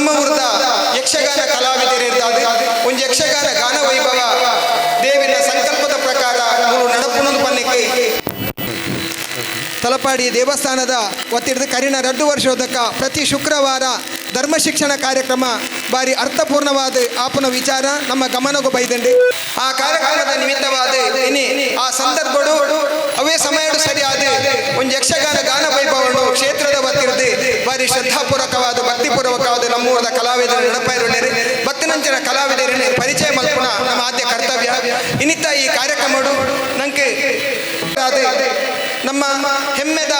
ನಮ್ಮ ಊರದ ಯಕ್ಷಗಾನ ಕಲಾವಿದರಿದ್ದಾದ ಒಂದು ಯಕ್ಷಗಾನ ಗಾನ ವೈಭವ ದೇವಿನ ಸಂಕಲ್ಪದ ಪ್ರಕಾರ ಮೂರು ನಡಪುಣದ ಪನ್ನಿಕೆ ತಲಪಾಡಿ ದೇವಸ್ಥಾನದ ವತಿರ್ದು ಕರಿನ ರಡ್ಡು ವರ್ಷೋದಕ್ಕ ಪ್ರತಿ ಶುಕ್ರವಾರ ಧರ್ಮ ಶಿಕ್ಷಣ ಕಾರ್ಯಕ್ರಮ ಬಾರಿ ಅರ್ಥಪೂರ್ಣವಾದ ಆಪನ ವಿಚಾರ ನಮ್ಮ ಗಮನಕ್ಕೂ ಬೈದಂಡಿ. ಆ ಕಾರ್ಯಕ್ರಮದ ನಿಮಿತ್ತವಾದ ಇನಿ ಆ ಸಂದರ್ಭಡು ಅವೇ ಸಮಯಡು ಸರಿಯಾದ ಒಂದು ಯಕ್ಷಗಾನ ಗಾನ ವೈಭವನು ಕ್ಷೇತ್ರದ ವತಿರ್ದು ಬಾರಿ ಶ್ರದ್ಧಾಪೂರ್ವಕವಾದ ಭಕ್ತಿಪೂರ್ವಕವಾದ ನಮ್ಮೂರದ ಕಲಾವಿದರು ನಡಪಾಯಿರುಳ್ಳೇರಿ ಬತ್ತಿನಂಚಿನ ಕಲಾವಿದರನ್ನು ಪರಿಚಯ ಮಲ್ಪುಣ ನಮ್ಮ ಆದ್ಯ ಕರ್ತವ್ಯ. ಇನ್ನಿತ್ತ ಈ ಕಾರ್ಯಕ್ರಮಡು ನಂಗೆ ನಮ್ಮ ಹೆಮ್ಮೆದ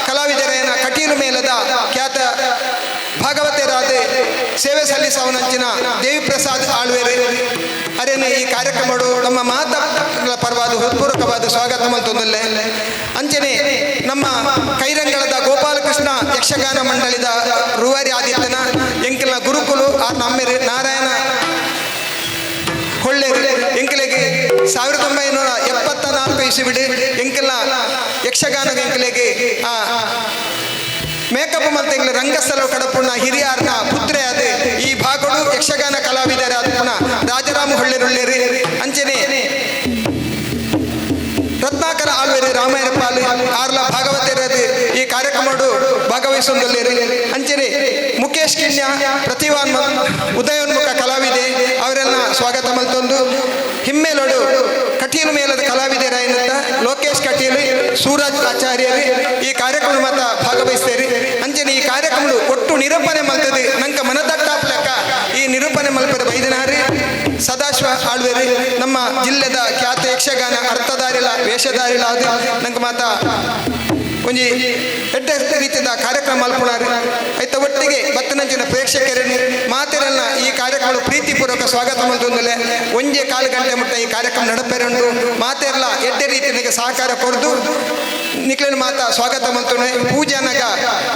ಕಲಾವಿದರೇನ ಕಟೀಲು ಮೇಲದ ಖ್ಯಾತ ಭಾಗವತರಾದ ಸೇವೆ ಸಲ್ಲಿಸವನಂಚಿನ ದೇವಿಪ್ರಸಾದ್ ಆಳ್ವೇರು ಅರೇನು ಈ ಕಾರ್ಯಕ್ರಮಡು ನಮ್ಮ ಮಾತ ಪರವಾದ ಹೃತ್ಪೂರ್ವಕವಾದ ಸ್ವಾಗತ ಮಂತೊಂದಲ್ಲೇ. ಅಂಚನೆ ನಮ್ಮ ಕೈರಂಗಳದ ಗೋಪಾಲಕೃಷ್ಣ ಯಕ್ಷಗಾನ ಮಂಡಳಿದ ರೂವಾರಿ ಆದಿತ್ಯನ ಎಂಕಲ್ನ ಗುರುಕುಲು ಆ ನಮ್ಮೆರು ನಾರಾಯಣ ಹೊಳ್ಳೇರು ಎಂಕಲೆಗೆ 1974 ಇಸುಬಿಡಿ ಎಂಕಲ್ನ ಯಕ್ಷಗಾನ ಎಂಕಲೆಗೆ ಆ ಮೇಕಪ್ ಮಲ್ತೆಂಗ್ಲ ರಂಗಸ್ಥಳ ಕಡಪುಣ ಹಿರಿಯಾರ್ನ ಪುತ್ರೆ ಅದ ಈ ಭಾಗಡು ಯಕ್ಷಗಾನ ಕಲಾವಿದರ ಪುಣ ರಾಜರಾಮ ಹೊಳ್ಳೆರುಳ್ಳೇರಿ. ಅಂಚನೆ ರತ್ನಾಕರ ಆಳ್ವೇರಿ ರಾಮಾಯಣ ಪಾಲು ಆರ್ಲ ಭಾಗವತರದು ಈ ಕಾರ್ಯಕ್ರಮಡು ಭಾಗವಹಿಸೊಂದಲ್ಲೇರಿ. ಅಂಚನೆ ಮುಖೇಶ್ ಕಿನ್ಯ ಪ್ರತಿವಾನ್ ಉದಯೋನ್ಮುಖ ಕಲಾವಿದೆ ಅವರೆಲ್ಲ ಸ್ವಾಗತ ಮಲ್ತೊಂದು. ಹಿಮ್ಮೇಲೋಡು ಕಟೀಲು ಮೇಲದ ಕಲಾವಿದರಾಯನಂತ ಲೋಕೇಶ್ ಕಟೀಲು, ಸೂರಜ್ ಆಚಾರ್ಯರು ಈ ಕಾರ್ಯಕ್ರಮ ಮಾತ ಭಾಗವಹಿಸ್ತೇರಿ. ಅಂಚನೆ ಈ ಕಾರ್ಯಕ್ರಮ ಒಟ್ಟು ನಿರೂಪಣೆ ಮಲ್ತದೆ ನಂಕ ಮನದಟ್ಟಾಪ್ ಲೆಕ್ಕ ಈ ನಿರೂಪಣೆ ಮಲ್ಪದ ಬೈದನಹರಿ ಸದಾಶಿವ ಆಳ್ವೇರಿ ನಮ್ಮ ಜಿಲ್ಲೆದ ಖ್ಯಾತ ಯಕ್ಷಗಾನ ಅರ್ಥಧಾರಿಲ ವೇಷಧಾರಿಲ ಅದು ನಂಗೆ ಮಾತ ಒಂಜಿ ಎಡ್ಡೆ ರೀತಿಯ ಕಾರ್ಯಕ್ರಮ ಮಲ್ಪುಣಾರು. ಐತ ಒಟ್ಟಿಗೆ ಬತ್ತನಂಚಿನ ಪ್ರೇಕ್ಷಕರನ್ನು ಮಾತೆರನ್ನ ಈ ಕಾರ್ಯಕ್ರಮ ಪ್ರೀತಿಪೂರ್ವಕ ಸ್ವಾಗತ ಮಲ್ತೊಂದಲೆ. ಒಂಜೆ ಕಾಲು ಗಂಟೆ ಮುಟ್ಟ ಈ ಕಾರ್ಯಕ್ರಮ ನಡಪೆರುಂಡು. ಮಾತೆರ್ಲ ಎಡ್ಡೆ ರೀತಿಯ ಸಹಕಾರ ಕೊರ್ದು ನಿಕ್ಲೆನ ಮಾತ ಸ್ವಾಗತ ಮಲ್ತುಂಡು. ಪೂಜಾನಗ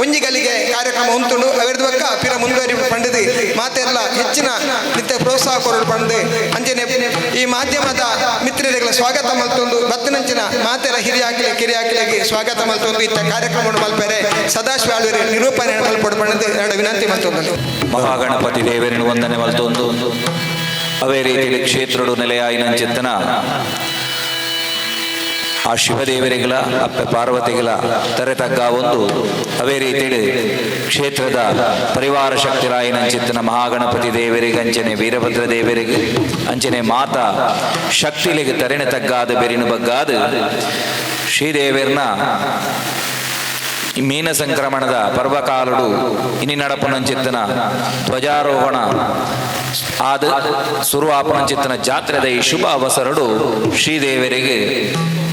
ಒಂಜಿ ಗಲಿಗೆ ಕಾರ್ಯಕ್ರಮ ಉಂಟುಂಡು. ಅವೆರ್ದು ಬಕ್ಕ ಪಿರ ಮುಂದುವರಿ ಪಂಡದು ಮಾತೆರ್ಲ ಹೆಚ್ಚಿನ ನಿತ್ಯ ಪ್ರೋತ್ಸಾಹ ಕೊರಡು ಪಂಡು. ಅಂಚನೆ ಈ ಮಾಧ್ಯಮದ ಮಿತ್ರರಿಗಳ ಸ್ವಾಗತ ಮಲ್ತೊಂದು ಬತ್ತನಂಚಿನ ಮಾತೆರ ಹಿರಿಯಾಕ್ಲೆ ಕಿರಿಯಾಕ್ಲೆಗೆ ಸ್ವಾಗತ ಮಲ್ತೊಂದು ಇತ್ತ ಕಾರ್ಯಕ್ರಮವನ್ನು ಮಲ್ಪೆರೆ ಸದಾಶಿವ ಆಳ್ವೇರು ನಿರೂಪಣೆ ಮಲ್ಪೊಡು ಪಂಡದು ಎರಡು ವಿನಂತಿ ಮಲ್ತೊಂದು. ಮಹಾಗಣಪತಿ ದೇವರನ್ನು ವಂದನೆ ಮಲ್ತೊಂದು, ಅವೇ ರೀತಿಯಲ್ಲಿ ಕ್ಷೇತ್ರಡು ನೆಲೆಯಾಯಿನಂಚಿತ್ತನ ಆ ಶಿವದೇವರಿಗಳ ಅಪ್ಪೆ ಪಾರ್ವತಿಗಳ ತರೆ ತಗ್ಗ ಒಂದು, ಅವೇ ರೀತಿಯಲ್ಲಿ ಕ್ಷೇತ್ರದ ಪರಿವಾರ ಶಕ್ತಿರಾಯಿನಂಚಿತ್ತನ ಮಹಾಗಣಪತಿ ದೇವರಿಗೆ, ಅಂಚನೆ ವೀರಭದ್ರ ದೇವರಿಗೆ, ಅಂಚನೆ ಮಾತಾ ಶಕ್ತಿಲಿಗೆ ತರೆಣ ತಗ್ಗಾದ ಬೆರಿನು ಬಗ್ಗಾದ ಶ್ರೀದೇವಿರ್ನ ಈ ಮೀನ ಸಂಕ್ರಮಣದ ಪರ್ವಕಾಲುಡು ಇನಿ ನಡಪುನಂಚಿತ್ತನ ಧ್ವಜಾರೋಹಣ ಆದ ಸುರು ಆಪನಂಚಿತ್ತನ ಜಾತ್ರೆದ ಈ ಶುಭ ಅವಸರಡು ಶ್ರೀದೇವರಿಗೆ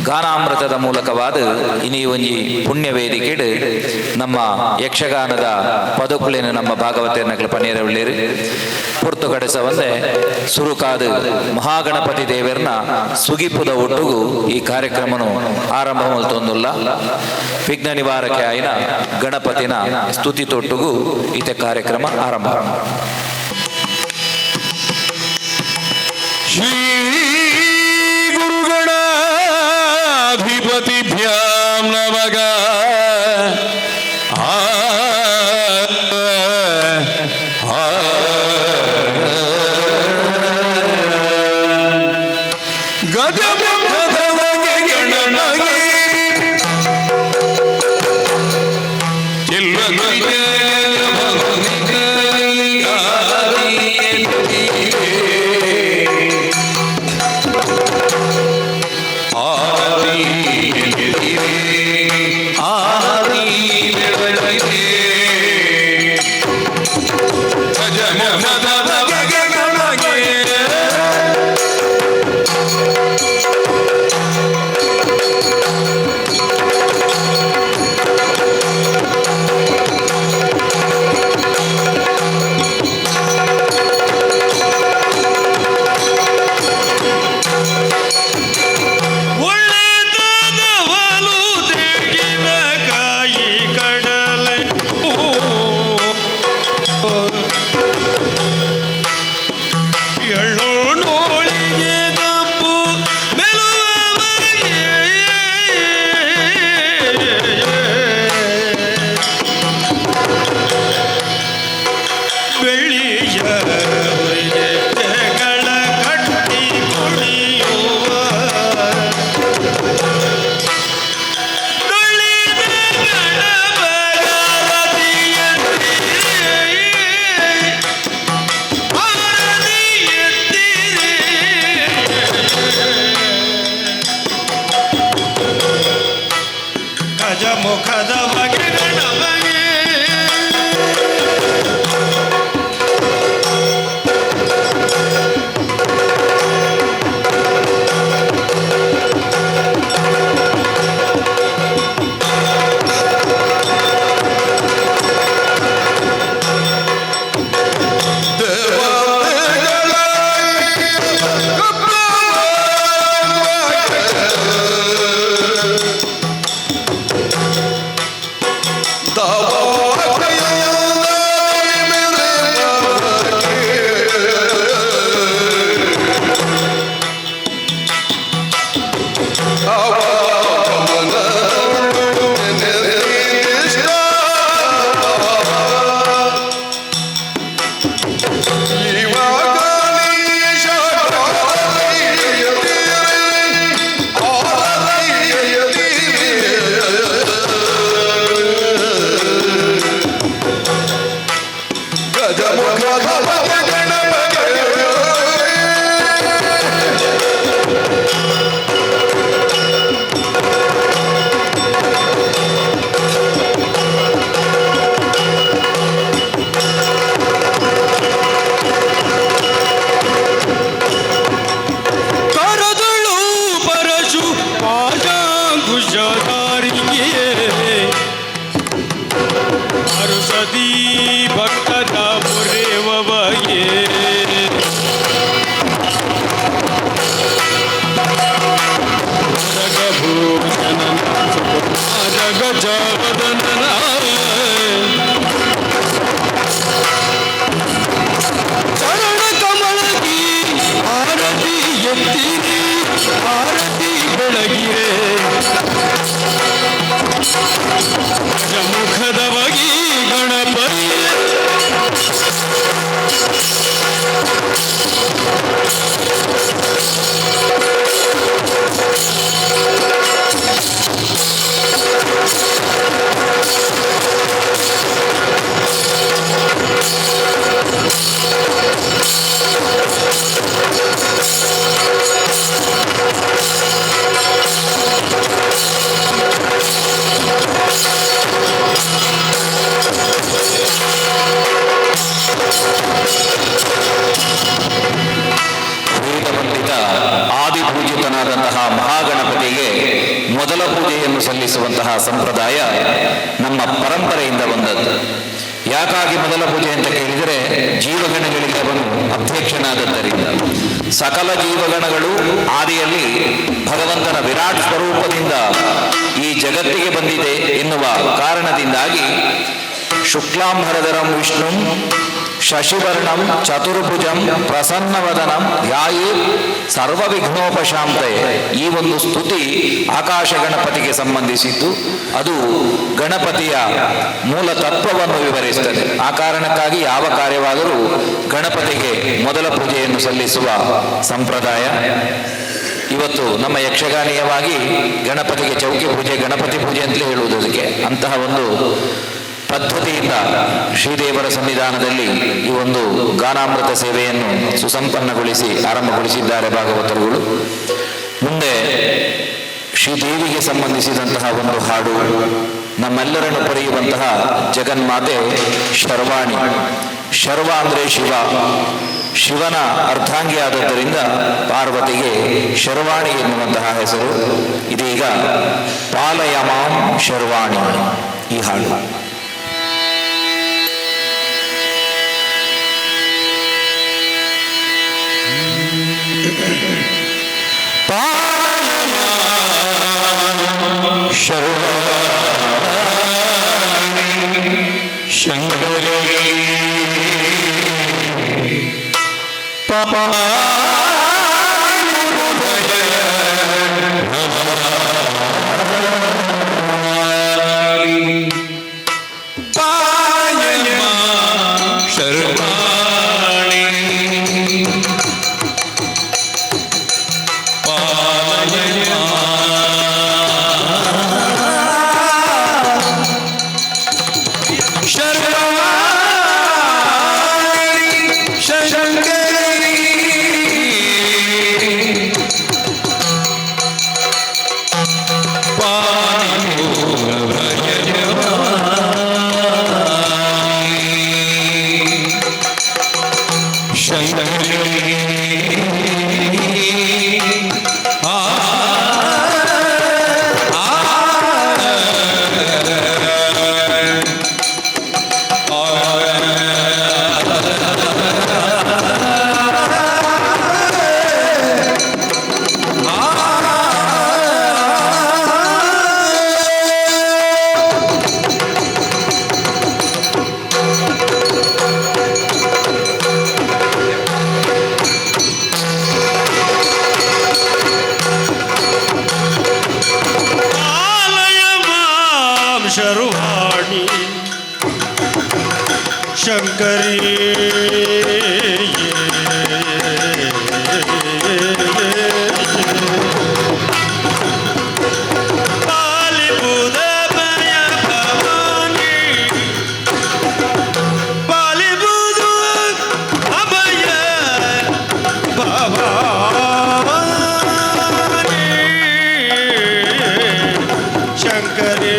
ಗಾನಾಮೃತದ ಮೂಲಕವಾದ ಇನಿ ಒಂಜಿ ಪುಣ್ಯ ವೇದಿಕೆಡು ನಮ್ಮ ಯಕ್ಷಗಾನದ ಪದಕುಳಿನ ನಮ್ಮ ಭಾಗವತಿಯನ್ನಕಲ ಪನ್ನೀರವಳ್ಳಿರು ಪುರ್ತು ಕಡೆಸ ಒಂದೆ ಸುರುಕಾದ ಮಹಾಗಣಪತಿ ದೇವರನ್ನ ಸುಗಿಪುದ ಒಟ್ಟುಗು ಈ ಕಾರ್ಯಕ್ರಮನು ಆರಂಭ ಮಲ್ತೊಂದುಲ್ಲ. ವಿಘ್ನ ನಿವಾರಕ ಆಯಿನ ಗಣಪತಿನ ಸ್ತುತಿ ತೊಟ್ಟುಗು ಈತ ಕಾರ್ಯಕ್ರಮ ಆರಂಭ. ಶ್ರೀ ಗುರುಗಣಾಧಿಪತಿಭ್ಯಾಂ ನಮಃ. ಆ ಆ ಗಜಮುಖಧವಗೆ ಗಣನಗೆ ಒಳ್ಳೆತನವಲು ತೆಂಗಿನಕಾಯಿ ಕಡಲೆ. ಬೆಳ್ಳಿಯ ಗೆಜ್ಜೆಗಳ ಕಟ್ಟಿ ಕುಣಿಯುವ ತುಳಿದ ಗಣಪತಿ ಆರತಿ ಎತ್ತಿರಿ. ಗಜಮುಖದ ಬಗೆ ಗಣಪಗೆ. ಕರದಳು ಪರಶು ಪಾಶಾಂಕುಶಧಾರಿಗೆ ಅರುಸದಿ ಭಕ್ತರ ಪುರೇವಗೆ. ಜಗಭೂಷಣ ಜಗಜವದನ ಚರಣ ಕಮಲಗಿ ಆರತಿ ಎತ್ತಿರಿ, ಆರತಿ ಬೆಳಗಿರೆ. ಮುಖದವಗಿ ಗಣಪತಿ. ವೇದವಂದಿತ ಆದಿಪೂಜಿತನಾದಂತಹ ಮಹಾಗಣಪತಿಗೆ ಮೊದಲ ಪೂಜೆಯನ್ನು ಸಲ್ಲಿಸುವಂತಹ ಸಂಪ್ರದಾಯ ನಮ್ಮ ಪರಂಪರೆಯಿಂದ ಬಂದದ್ದು. ಯಾಕಾಗಿ ಮೊದಲ ಪೂಜೆ ಅಂತ ಕೇಳಿದರೆ, ಜೀವಗಣಗಳಿಗೆ ಅವನು ಅಧ್ಯಕ್ಷನಾದದ್ದರಿಂದ. ಸಕಲ ಜೀವಗಣಗಳು ಆದಿಯಲ್ಲಿ ಭಗವಂತನ ವಿರಾಟ್ ಸ್ವರೂಪದಿಂದ ಈ ಜಗತ್ತಿಗೆ ಬಂದಿದೆ ಎನ್ನುವ ಕಾರಣದಿಂದಾಗಿ ಶುಕ್ಲಾಂಬರಧರಂ ವಿಷ್ಣುಂ ಶಶಿವರ್ಣಂ ಚತುರ್ಭುಜಂ ಪ್ರಸನ್ನವದನಂ ಧ್ಯಾಯೇ ಸರ್ವವಿಘ್ನೋಪಶಾಂತಯೇ. ಈ ಒಂದು ಸ್ತುತಿ ಆಕಾಶ ಗಣಪತಿಗೆ ಸಂಬಂಧಿಸಿದ್ದು. ಅದು ಗಣಪತಿಯ ಮೂಲ ತತ್ವವನ್ನು ವಿವರಿಸುತ್ತದೆ. ಆ ಕಾರಣಕ್ಕಾಗಿ ಯಾವ ಕಾರ್ಯವಾದರೂ ಗಣಪತಿಗೆ ಮೊದಲ ಪೂಜೆಯನ್ನು ಸಲ್ಲಿಸುವ ಸಂಪ್ರದಾಯ. ಇವತ್ತು ನಮ್ಮ ಯಕ್ಷಗಾನೀಯವಾಗಿ ಗಣಪತಿಗೆ ಚೌಕಿ ಪೂಜೆ, ಗಣಪತಿ ಪೂಜೆ ಅಂತಲೇ ಹೇಳುವುದು ಅದಕ್ಕೆ. ಅಂತಹ ಒಂದು ಪದ್ಧತಿಯಿಂದ ಶ್ರೀದೇವರ ಸನ್ನಿಧಾನದಲ್ಲಿ ಈ ಒಂದು ಗಾನಾಮೃತ ಸೇವೆಯನ್ನು ಸುಸಂಪನ್ನಗೊಳಿಸಿ ಆರಂಭಗೊಳಿಸಿದ್ದಾರೆ ಭಾಗವತರುಗಳು. ಮುಂದೆ ಶ್ರೀದೇವಿಗೆ ಸಂಬಂಧಿಸಿದಂತಹ ಒಂದು ಹಾಡು. ನಮ್ಮೆಲ್ಲರನ್ನು ಪೊರೆಯುವಂತಹ ಜಗನ್ಮಾತೆ ಶರ್ವಾಣಿ. ಶರ್ವ ಅಂದರೆ ಶಿವ, ಶಿವನ ಅರ್ಧಾಂಗಿಯಾದದ್ದರಿಂದ ಪಾರ್ವತಿಗೆ ಶರ್ವಾಣಿ ಎನ್ನುವಂತಹ ಹೆಸರು. ಇದೀಗ ಪಾಲಯಮಾಂ ಶರ್ವಾಣಿ ಈ ಹಾಡು. ಶರ್ವ ಶಂಕರಿ. ಆ ಆಲಯ ಮಾಂ ಶರ್ವಾಣಿ ಶಂಕರಿ. ಪಾಲಿಬುದ ಭಯ ಭವಾನಿ, ಪಾಲಿಬುದು ಅಭಯ ಭವಾನಿ ಶಂಕರೇ.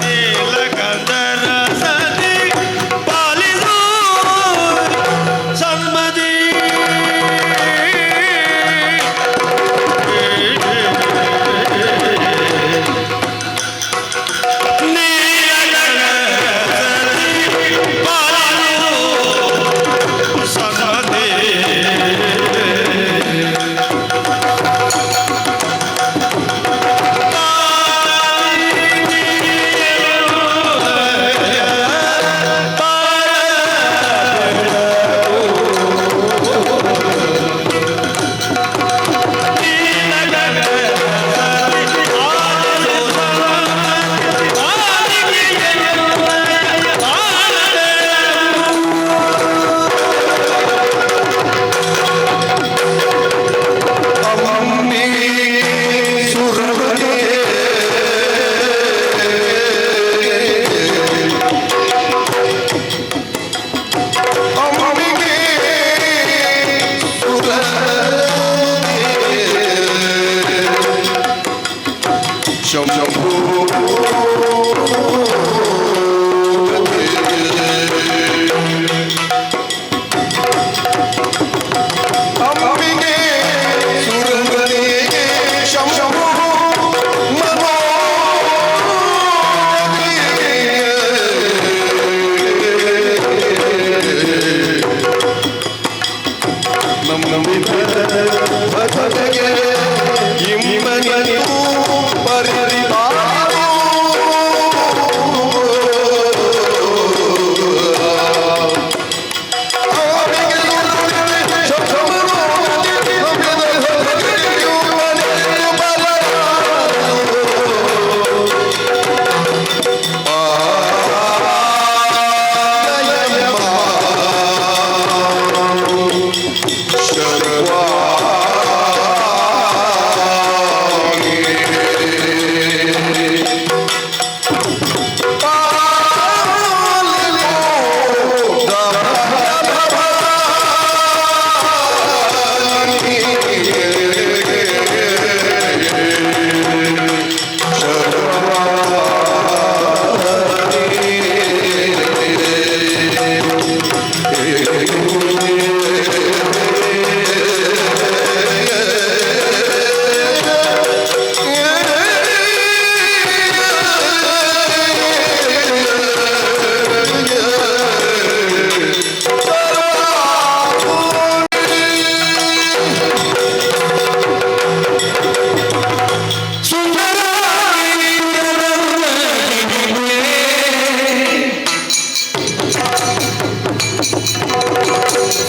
ನೀಲಕಂಧರ ಸತಿ ಪಾಲಿದು ಸನ್ಮತಿ. ನೀಲಕಂಧರ ಸತಿ ಪಾಲಿದು ಸನ್ಮತಿ. ಅಂಬಿಗೆ ಸುರಪತಿಗೆ ಶಂಭು ಭಜಗೆ ಇಮ್ಮನಿಗೂ ಪರಿಪಾಲು.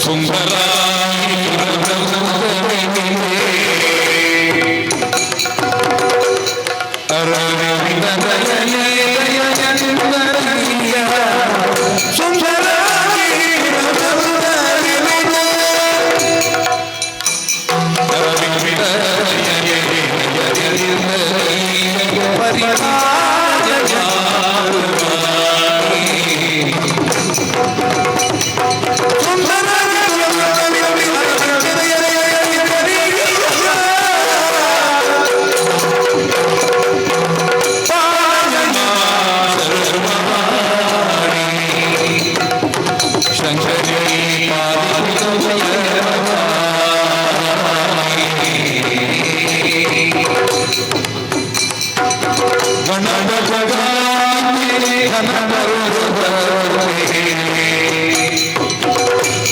ಸುಂದರ. ಸುಂದರ.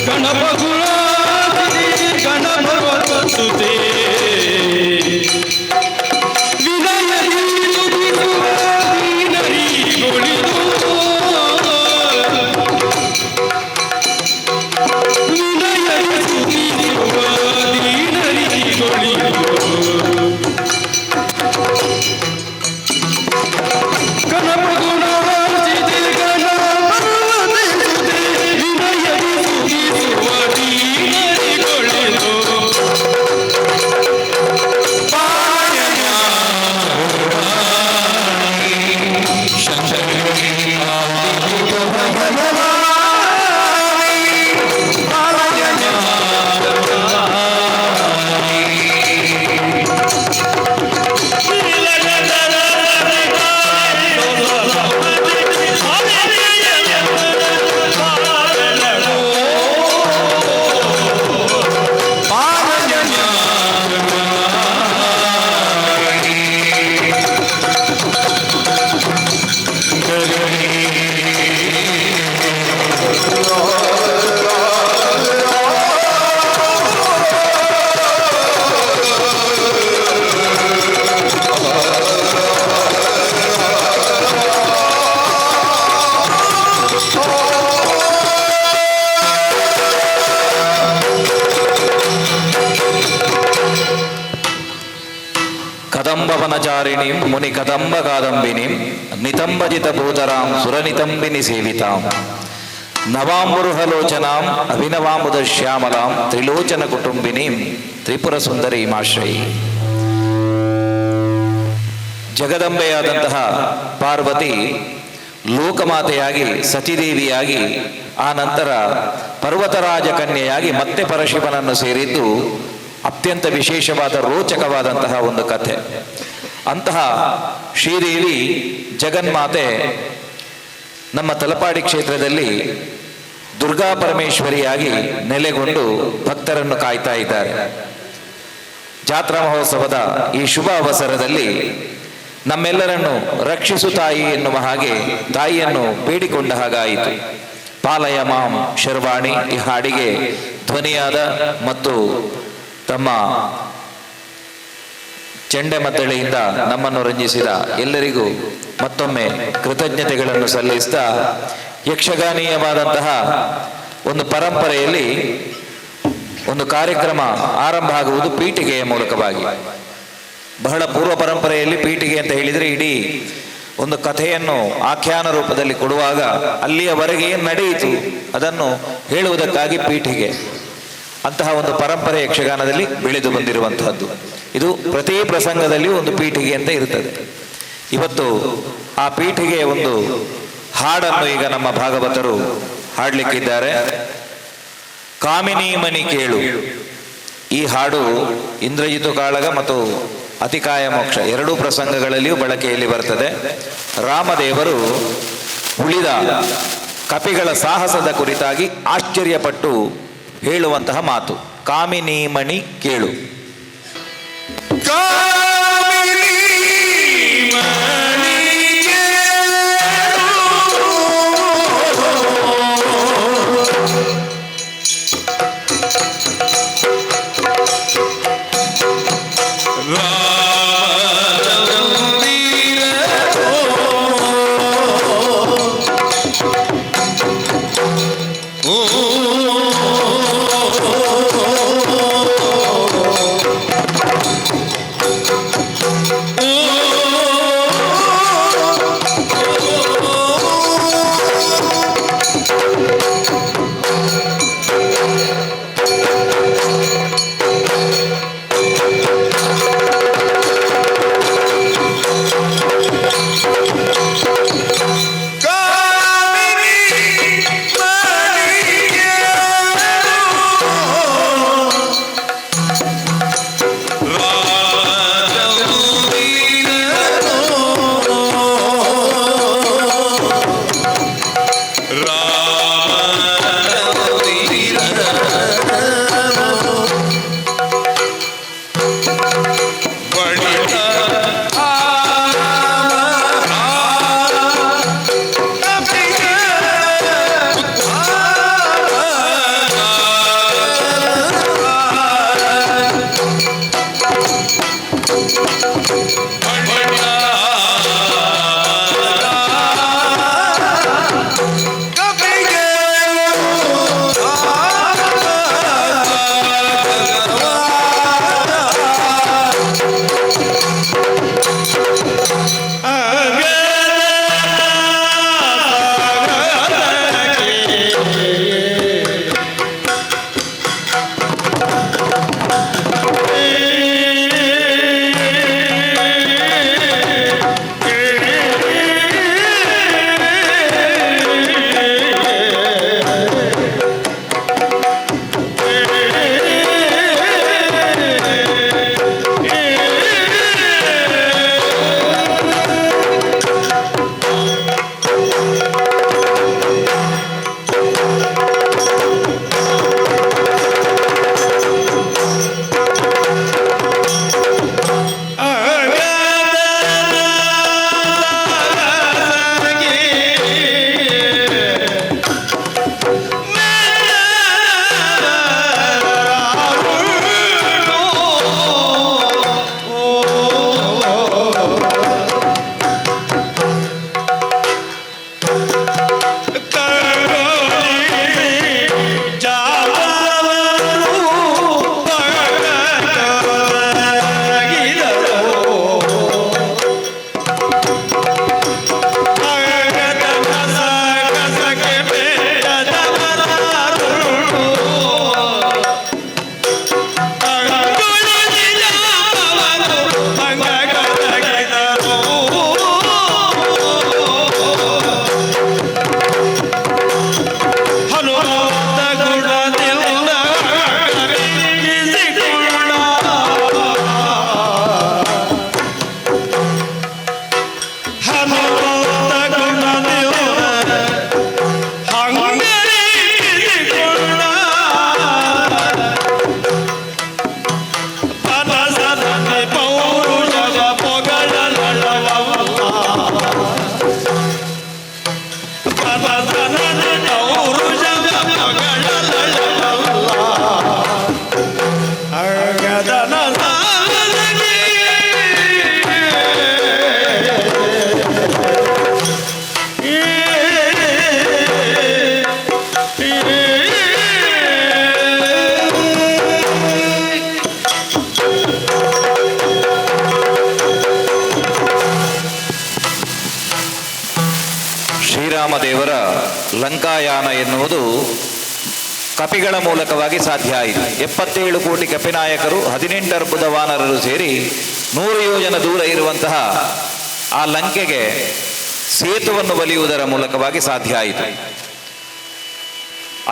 ಗಣಪಗುಣಾದಿ ಗಣಪವಸುತೆ ವಿನಯದಿ ನುಡಿಸುವ ದೀನರಿಗೊಳಿದು ವಿನಯದಿ ಸ್ತುತಿಸುವ ದೀನರಿಗೊಳಿದು ಗಣಪಗುಣಾರ್ಜಿತೆ ಗಣಪರ್ವತಸುತೆ ವಿನಯದಿ ಸ್ತುತಿಸುವ ದೀನರಿಗೊಳಿದು ಕದಂಬವನಚಾರಿಣೀಂ ಮುನಿ ಕದಂಬ ಕಾದಂಬಿನೀಂ ನಿತಂಬಜಿತ ಭೂತರಾಂ ಸುರನಿತಂಬಿನಿ ಸೇವಿತಾಂ ನವಾಂಬುರುಹಲೋಚನಾಂ ಅಭಿನವಾಂಬುದ ಶ್ಯಾಮಲಾಂ ತ್ರಿಲೋಚನ ಕುಟುಂಬಿನೀಂ ತ್ರಿಪುರ ಸುಂದರೀಮಾಶ್ರಯಿ. ಜಗದಂಬೆಯಾದಂತಹ ಪಾರ್ವತಿ ಲೋಕಮಾತೆಯಾಗಿ ಸತೀದೇವಿಯಾಗಿ ಆ ನಂತರ ಪರ್ವತರಾಜ ಕನ್ಯೆಯಾಗಿ ಮತ್ತೆ ಪರಶಿವನನ್ನು ಸೇರಿದ್ದು ಅತ್ಯಂತ ವಿಶೇಷವಾದ ರೋಚಕವಾದಂತಹ ಒಂದು ಕಥೆ. ಅಂತಹ ಶ್ರೀದೇವಿ ಜಗನ್ಮಾತೆ ನಮ್ಮ ತಲಪಾಡಿ ಕ್ಷೇತ್ರದಲ್ಲಿ ದುರ್ಗಾ ಪರಮೇಶ್ವರಿಯಾಗಿ ನೆಲೆಗೊಂಡು ಭಕ್ತರನ್ನು ಕಾಯ್ತಾ ಇದ್ದಾರೆ. ಜಾತ್ರಾ ಮಹೋತ್ಸವದ ಈ ಶುಭ ಅವಸರದಲ್ಲಿ ನಮ್ಮೆಲ್ಲರನ್ನು ರಕ್ಷಿಸು ತಾಯಿ ಎನ್ನುವ ಹಾಗೆ ತಾಯಿಯನ್ನು ಬೇಡಿಕೊಂಡ ಹಾಗಾಯಿತು. ಪಾಲಯ ಮಾಂ ಶರ್ವಾಣಿ ಈ ಹಾಡಿಗೆ ಧ್ವನಿಯಾದ ಮತ್ತು ತಮ್ಮ ಚೆಂಡೆ ಮದ್ದಳೆಯಿಂದ ನಮ್ಮನ್ನು ರಂಜಿಸಿದ ಎಲ್ಲರಿಗೂ ಮತ್ತೊಮ್ಮೆ ಕೃತಜ್ಞತೆಗಳನ್ನು ಸಲ್ಲಿಸ್ತಾ, ಯಕ್ಷಗಾನೀಯವಾದಂತಹ ಒಂದು ಪರಂಪರೆಯಲ್ಲಿ ಒಂದು ಕಾರ್ಯಕ್ರಮ ಆರಂಭ ಆಗುವುದು ಪೀಠಿಗೆಯ ಮೂಲಕವಾಗಿ. ಬಹಳ ಪೂರ್ವ ಪರಂಪರೆಯಲ್ಲಿ ಪೀಠಿಗೆ ಅಂತ ಹೇಳಿದರೆ ಇಡೀ ಒಂದು ಕಥೆಯನ್ನು ಆಖ್ಯಾನ ರೂಪದಲ್ಲಿ ಕೊಡುವಾಗ ಅಲ್ಲಿಯವರೆಗೆ ಏನು ನಡೆಯಿತು ಅದನ್ನು ಹೇಳುವುದಕ್ಕಾಗಿ ಪೀಠಿಗೆ. ಅಂತಹ ಒಂದು ಪರಂಪರೆ ಯಕ್ಷಗಾನದಲ್ಲಿ ಬೆಳೆದು ಬಂದಿರುವಂತಹದ್ದು. ಇದು ಪ್ರತಿ ಪ್ರಸಂಗದಲ್ಲಿಯೂ ಒಂದು ಪೀಠಿಗೆ ಅಂತ ಇರುತ್ತದೆ. ಇವತ್ತು ಆ ಪೀಠಿಗೆ ಒಂದು ಹಾಡನ್ನು ಈಗ ನಮ್ಮ ಭಾಗವತರು ಹಾಡಲಿಕ್ಕಿದ್ದಾರೆ. ಕಾಮಿನಿ ಮಣಿ ಕೇಳು ಈ ಹಾಡು ಇಂದ್ರಜಿತು ಕಾಳಗ ಮತ್ತು ಅತಿಕಾಯ ಮೋಕ್ಷ ಎರಡೂ ಪ್ರಸಂಗಗಳಲ್ಲಿಯೂ ಬಳಕೆಯಲ್ಲಿ ಬರ್ತದೆ. ರಾಮದೇವರು ಉಳಿದ ಕಪಿಗಳ ಸಾಹಸದ ಕುರಿತಾಗಿ ಆಶ್ಚರ್ಯಪಟ್ಟು ಹೇಳುವಂತಹ ಮಾತು ಕಾಮಿನಿ ಮಣಿ ಕೇಳು. ಕಾಮಿನಿ ಮಣಿ ಕೇಳು. ರಾಮಚಂದ್ರ. ಶ್ರೀರಾಮದೇವರ ಲಂಕಾಯಾನ ಎನ್ನುವುದು ಕಪಿಗಳ ಮೂಲಕವಾಗಿ ಸಾಧ್ಯ ಆಯಿತು. 77 ಕೋಟಿ ಕಪಿನಾಯಕರು, 18 ಅರ್ಬುದ ವಾನರರು ಸೇರಿ 100 ಯೋಜನ ದೂರ ಇರುವಂತಹ ಆ ಲಂಕೆಗೆ ಸೇತುವನ್ನು ಬಲಿಯುವುದರ ಮೂಲಕವಾಗಿ ಸಾಧ್ಯ ಆಯಿತು.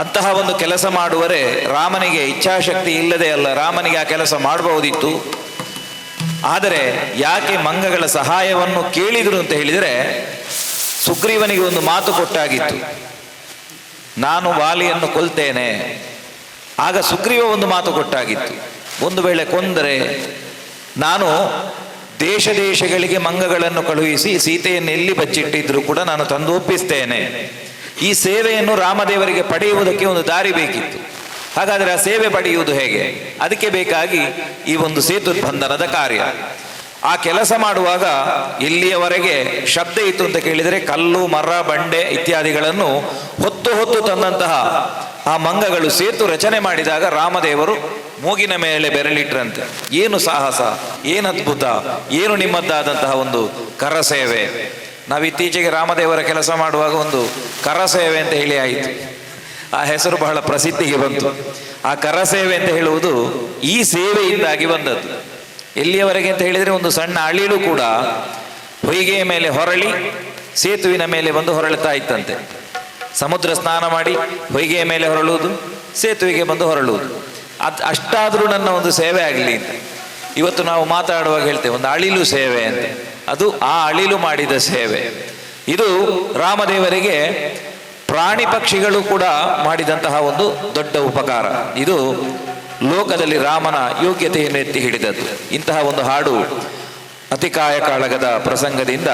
ಅಂತಹ ಒಂದು ಕೆಲಸ ಮಾಡುವರೆ ರಾಮನಿಗೆ ಇಚ್ಛಾಶಕ್ತಿ ಇಲ್ಲದೆ ಅಲ್ಲ, ರಾಮನಿಗೆ ಆ ಕೆಲಸ ಮಾಡಬಹುದಿತ್ತು. ಆದರೆ ಯಾಕೆ ಮಂಗಗಳ ಸಹಾಯವನ್ನು ಕೇಳಿದರು ಅಂತ ಹೇಳಿದರೆ, ಸುಗ್ರೀವನಿಗೆ ಒಂದು ಮಾತು ಕೊಟ್ಟಾಗಿತ್ತು, ನಾನು ವಾಲಿಯನ್ನು ಕೊಲ್ತೇನೆ. ಆಗ ಸುಗ್ರೀವ ಒಂದು ಮಾತು ಕೊಟ್ಟಾಗಿತ್ತು, ಒಂದು ವೇಳೆ ಕೊಂದರೆ ನಾನು ದೇಶ ದೇಶಗಳಿಗೆ ಮಂಗಗಳನ್ನು ಕಳುಹಿಸಿ ಸೀತೆಯನ್ನು ಎಲ್ಲಿ ಬಚ್ಚಿಟ್ಟಿದ್ರು ಕೂಡ ನಾನು ತಂದು ಒಪ್ಪಿಸ್ತೇನೆ. ಈ ಸೇವೆಯನ್ನು ರಾಮದೇವರಿಗೆ ಪಡೆಯುವುದಕ್ಕೆ ಒಂದು ದಾರಿ ಬೇಕಿತ್ತು. ಹಾಗಾದರೆ ಆ ಸೇವೆ ಪಡೆಯುವುದು ಹೇಗೆ? ಅದಕ್ಕೆ ಬೇಕಾಗಿ ಈ ಒಂದು ಸೇತು ಬಂಧನದ ಕಾರ್ಯ. ಆ ಕೆಲಸ ಮಾಡುವಾಗ ಎಲ್ಲಿಯವರೆಗೆ ಶಬ್ದ ಇತ್ತು ಅಂತ ಕೇಳಿದರೆ, ಕಲ್ಲು, ಮರ, ಬಂಡೆ ಇತ್ಯಾದಿಗಳನ್ನು ಹೊತ್ತು ಹೊತ್ತು ತಂದಂತಹ ಆ ಮಂಗಗಳು ಸೇತು ರಚನೆ ಮಾಡಿದಾಗ ರಾಮದೇವರು ಮೂಗಿನ ಮೇಲೆ ಬೆರಳಿಟ್ರಂತೆ. ಏನು ಸಾಹಸ, ಏನು ಅದ್ಭುತ, ಏನು ನಿಮ್ಮದ್ದಾದಂತಹ ಒಂದು ಕರಸೇವೆ. ನಾವಿತ್ತೀಚೆಗೆ ರಾಮದೇವರ ಕೆಲಸ ಮಾಡುವಾಗ ಒಂದು ಕರಸೇವೆ ಅಂತ ಹೇಳಿ ಆಯಿತು. ಆ ಹೆಸರು ಬಹಳ ಪ್ರಸಿದ್ಧಿಗೆ ಬಂತು. ಆ ಕರಸೇವೆ ಅಂತ ಹೇಳುವುದು ಈ ಸೇವೆಯಿಂದಾಗಿ ಬಂದದ್ದು. ಎಲ್ಲಿಯವರೆಗೆ ಅಂತ ಹೇಳಿದರೆ, ಒಂದು ಸಣ್ಣ ಅಳಿಲು ಕೂಡ ಹೊಯ್ಗೆಯ ಮೇಲೆ ಹೊರಳಿ ಸೇತುವಿನ ಮೇಲೆ ಬಂದು ಹೊರಳುತ್ತಾ ಇತ್ತಂತೆ. ಸಮುದ್ರ ಸ್ನಾನ ಮಾಡಿ ಹೊಯ್ಗೆಯ ಮೇಲೆ ಹೊರಳುವುದು, ಸೇತುವೆಗೆ ಬಂದು ಹೊರಳುವುದು. ಅದು ಅಷ್ಟಾದರೂ ನನ್ನ ಒಂದು ಸೇವೆ ಆಗಲಿ ಅಂತ. ಇವತ್ತು ನಾವು ಮಾತಾಡುವಾಗ ಹೇಳ್ತೇವೆ ಒಂದು ಅಳಿಲು ಸೇವೆ ಅಂತ. ಅದು ಆ ಅಳಿಲು ಮಾಡಿದ ಸೇವೆ. ಇದು ರಾಮದೇವರಿಗೆ ಪ್ರಾಣಿ ಪಕ್ಷಿಗಳು ಕೂಡ ಮಾಡಿದಂತಹ ಒಂದು ದೊಡ್ಡ ಉಪಕಾರ. ಇದು ಲೋಕದಲ್ಲಿ ರಾಮನ ಯೋಗ್ಯತೆಯನ್ನು ಎತ್ತಿ ಹಿಡಿದದ್ದು. ಇಂತಹ ಒಂದು ಹಾಡು ಅತಿಕಾಯ ಕಾಳಗದ ಪ್ರಸಂಗದಿಂದ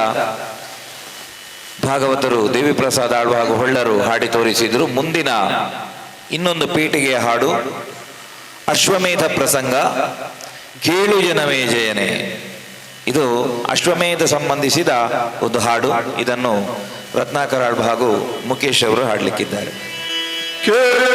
ಭಾಗವತರು ದೇವಿಪ್ರಸಾದ್ ಆಳ್ವ ಹಾಗೂ ಹೊಳ್ಳರು ಹಾಡಿ ತೋರಿಸಿದರು. ಮುಂದಿನ ಇನ್ನೊಂದು ಪೀಠಿಗೆಯ ಹಾಡು ಅಶ್ವಮೇಧ ಪ್ರಸಂಗ, ಕೇಳು ಜನಮೇಜಯನೇ. ಇದು ಅಶ್ವಮೇಧ ಸಂಬಂಧಿಸಿದ ಒಂದು ಹಾಡು. ಇದನ್ನು ರತ್ನಾಕರ ಆಳ್ವ ಹಾಗೂ ಮುಖೇಶ್ ಅವರು ಹಾಡಲಿಕ್ಕಿದ್ದಾರೆ. ಕೇಳು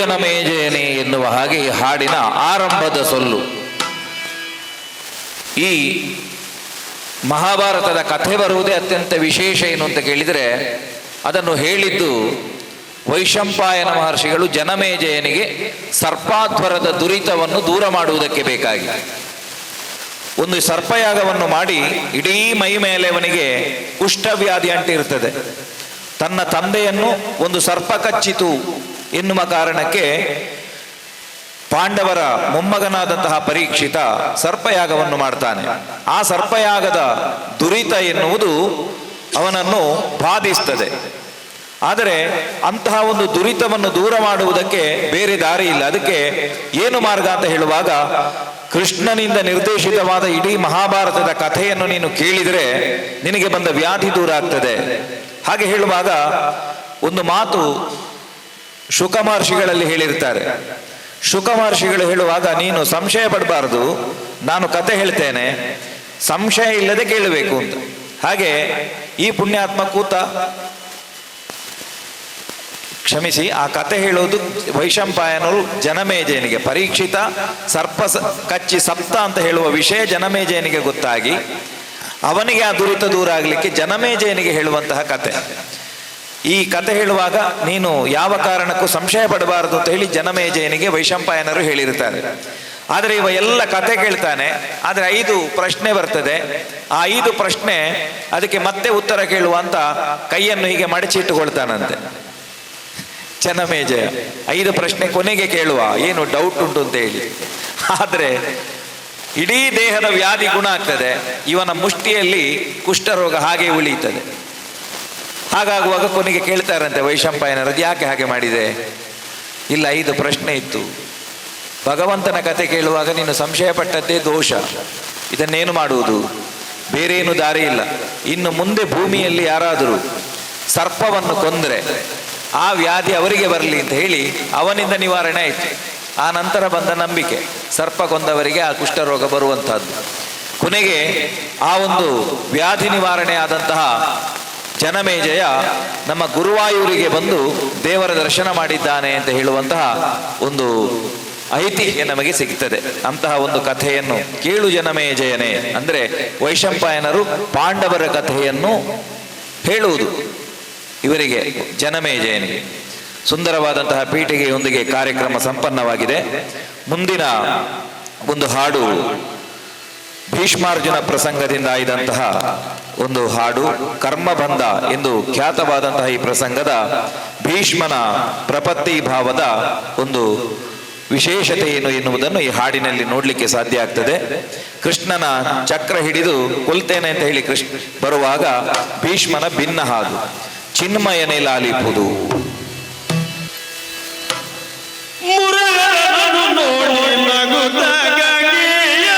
ಜನಮೇಜಯನೇ ಎನ್ನುವ ಹಾಗೆ ಈ ಹಾಡಿನ ಆರಂಭದ ಸೊಲ್ಲು. ಈ ಮಹಾಭಾರತದ ಕಥೆ ಬರುವುದೇ ಅತ್ಯಂತ ವಿಶೇಷ ಏನು ಅಂತ ಕೇಳಿದರೆ, ಅದನ್ನು ಹೇಳಿದ್ದು ವೈಶಂಪಾಯನ ಮಹರ್ಷಿಗಳು ಜನಮೇಜಯನಿಗೆ ಸರ್ಪಾಧ್ವರದ ದುರಿತವನ್ನು ದೂರ ಮಾಡುವುದಕ್ಕೆ ಬೇಕಾಗಿ ಒಂದು ಸರ್ಪಯಾಗವನ್ನು ಮಾಡಿ ಇಡೀ ಮೈ ಮೇಲೆ ಅವನಿಗೆ ಕುಷ್ಠವ್ಯಾಧಿ ಅಂಟಿರ್ತದೆ. ತನ್ನ ತಂದೆಯನ್ನು ಒಂದು ಸರ್ಪ ಕಚ್ಚಿತು ಎನ್ನುವ ಕಾರಣಕ್ಕೆ ಪಾಂಡವರ ಮೊಮ್ಮಗನಾದಂತಹ ಪರೀಕ್ಷಿತ ಸರ್ಪಯಾಗವನ್ನು ಮಾಡ್ತಾನೆ. ಆ ಸರ್ಪಯಾಗದ ದುರಿತ ಎನ್ನುವುದು ಅವನನ್ನು ಬಾಧಿಸ್ತದೆ. ಆದರೆ ಅಂತಹ ಒಂದು ದುರಿತವನ್ನು ದೂರ ಮಾಡುವುದಕ್ಕೆ ಬೇರೆ ದಾರಿ ಇಲ್ಲ. ಅದಕ್ಕೆ ಏನು ಮಾರ್ಗ ಅಂತ ಹೇಳುವಾಗ, ಕೃಷ್ಣನಿಂದ ನಿರ್ದೇಶಿತವಾದ ಇಡೀ ಮಹಾಭಾರತದ ಕಥೆಯನ್ನು ನೀನು ಕೇಳಿದರೆ ನಿನಗೆ ಬಂದ ವ್ಯಾಧಿ ದೂರ ಆಗ್ತದೆ. ಹಾಗೆ ಹೇಳುವಾಗ ಒಂದು ಮಾತು ಶುಕ ಮಹರ್ಷಿಗಳಲ್ಲಿ ಹೇಳಿರ್ತಾರೆ. ಶುಕ ಮಹರ್ಷಿಗಳು ಹೇಳುವಾಗ, ನೀನು ಸಂಶಯ ಪಡಬಾರದು, ನಾನು ಕತೆ ಹೇಳ್ತೇನೆ, ಸಂಶಯ ಇಲ್ಲದೆ ಕೇಳಬೇಕು ಅಂತ. ಹಾಗೆ ಈ ಪುಣ್ಯಾತ್ಮ ಕೂತ, ಕ್ಷಮಿಸಿ, ಆ ಕತೆ ಹೇಳೋದು ವೈಶಂಪಾಯನರು ಜನಮೇಜಯನಿಗೆ. ಪರೀಕ್ಷಿತ ಸರ್ಪ ಕಚ್ಚಿ ಸಪ್ತ ಅಂತ ಹೇಳುವ ವಿಷಯ ಜನಮೇಜಯನಿಗೆ ಗೊತ್ತಾಗಿ ಅವನಿಗೆ ಆ ದುರಿತ ದೂರ ಆಗಲಿಕ್ಕೆ ಜನಮೇಜಯನಿಗೆ ಹೇಳುವಂತಹ ಕತೆ. ಈ ಕತೆ ಹೇಳುವಾಗ ನೀನು ಯಾವ ಕಾರಣಕ್ಕೂ ಸಂಶಯ ಪಡಬಾರದು ಅಂತ ಹೇಳಿ ಜನಮೇಜಯನಿಗೆ ವೈಶಂಪಾಯನರು ಹೇಳಿರ್ತಾರೆ. ಆದರೆ ಇವ ಎಲ್ಲ ಕತೆ ಕೇಳ್ತಾನೆ, ಆದರೆ 5 ಪ್ರಶ್ನೆ ಬರ್ತದೆ. ಆ 5 ಪ್ರಶ್ನೆ ಅದಕ್ಕೆ ಮತ್ತೆ ಉತ್ತರ ಕೇಳುವಂತ ಕೈಯನ್ನು ಹೀಗೆ ಮಡಚಿಟ್ಟುಕೊಳ್ತಾನಂತೆ ಜನಮೇಜಯ. 5 ಪ್ರಶ್ನೆ ಕೊನೆಗೆ ಕೇಳುವ, ಏನು ಡೌಟ್ ಉಂಟು ಅಂತ ಹೇಳಿ. ಆದ್ರೆ ಇಡೀ ದೇಹದ ವ್ಯಾಧಿ ಗುಣ ಆಗ್ತದೆ, ಇವನ ಮುಷ್ಟಿಯಲ್ಲಿ ಕುಷ್ಠರೋಗ ಹಾಗೆ ಉಳಿಯುತ್ತದೆ. ಹಾಗಾಗುವಾಗ ಕೊನೆಗೆ ಕೇಳ್ತಾರಂತೆ ವೈಶಂಪಾಯನರದ್ದು, ಯಾಕೆ ಹಾಗೆ ಮಾಡಿದೆ? ಇಲ್ಲ, 5 ಪ್ರಶ್ನೆ ಇತ್ತು. ಭಗವಂತನ ಕತೆ ಕೇಳುವಾಗ ನೀನು ಸಂಶಯ ಪಟ್ಟದ್ದೇ ದೋಷ, ಇದನ್ನೇನು ಮಾಡುವುದು? ಬೇರೇನು ದಾರಿ ಇಲ್ಲ. ಇನ್ನು ಮುಂದೆ ಭೂಮಿಯಲ್ಲಿ ಯಾರಾದರೂ ಸರ್ಪವನ್ನು ಕೊಂದರೆ ಆ ವ್ಯಾಧಿ ಅವರಿಗೆ ಬರಲಿ ಅಂತ ಹೇಳಿ ಅವನಿಂದ ನಿವಾರಣೆ ಆಯಿತು. ಆ ನಂತರ ಬಂದ ನಂಬಿಕೆ, ಸರ್ಪ ಕೊಂದವರಿಗೆ ಆ ಕುಷ್ಠರೋಗ ಬರುವಂತಹದ್ದು. ಕೊನೆಗೆ ಆ ಒಂದು ವ್ಯಾಧಿ ನಿವಾರಣೆ ಆದಂತಹ ಜನಮೇಜಯ ನಮ್ಮ ಗುರುವಾಯೂರಿಗೆ ಬಂದು ದೇವರ ದರ್ಶನ ಮಾಡಿದ್ದಾನೆ ಅಂತ ಹೇಳುವಂತಹ ಒಂದು ಐತಿಹ್ಯ ನಮಗೆ ಸಿಗ್ತದೆ. ಅಂತಹ ಒಂದು ಕಥೆಯನ್ನು ಕೇಳು ಜನಮೇಜಯನೇ ಅಂದ್ರೆ ವೈಶಂಪಾಯನರು ಪಾಂಡವರ ಕಥೆಯನ್ನು ಹೇಳುವುದು ಇವರಿಗೆ, ಜನಮೇಜಯನಿಗೆ. ಸುಂದರವಾದಂತಹ ಪೀಠಿಗೆಯೊಂದಿಗೆ ಕಾರ್ಯಕ್ರಮ ಸಂಪನ್ನವಾಗಿದೆ. ಮುಂದಿನ ಒಂದು ಹಾಡು ಭೀಷ್ಮಾರ್ಜುನ ಪ್ರಸಂಗದಿಂದ ಆಯ್ದಂತಹ ಒಂದು ಹಾಡು, ಕರ್ಮಬಂಧ ಎಂದು ಖ್ಯಾತವಾದಂತಹ ಈ ಪ್ರಸಂಗದ ಭೀಷ್ಮನ ಪ್ರಪತ್ತಿ ಭಾವದ ಒಂದು ವಿಶೇಷತೆ ಏನು ಎನ್ನುವುದನ್ನು ಈ ಹಾಡಿನಲ್ಲಿ ನೋಡಲಿಕ್ಕೆ ಸಾಧ್ಯ ಆಗ್ತದೆ. ಕೃಷ್ಣನ ಚಕ್ರ ಹಿಡಿದು ಕೊಲ್ತೇನೆ ಅಂತ ಹೇಳಿ ಕೃಷ್ಣ ಬರುವಾಗ ಭೀಷ್ಮನ ಭಿನ್ನ ಹಾದು ಚಿನ್ಮಯನೇ ಲಾಲಿಪುದು. ಮುರಗನನ್ನು ನೋಡಿ ನಗುತ್ತ ಗಂಗೆಯ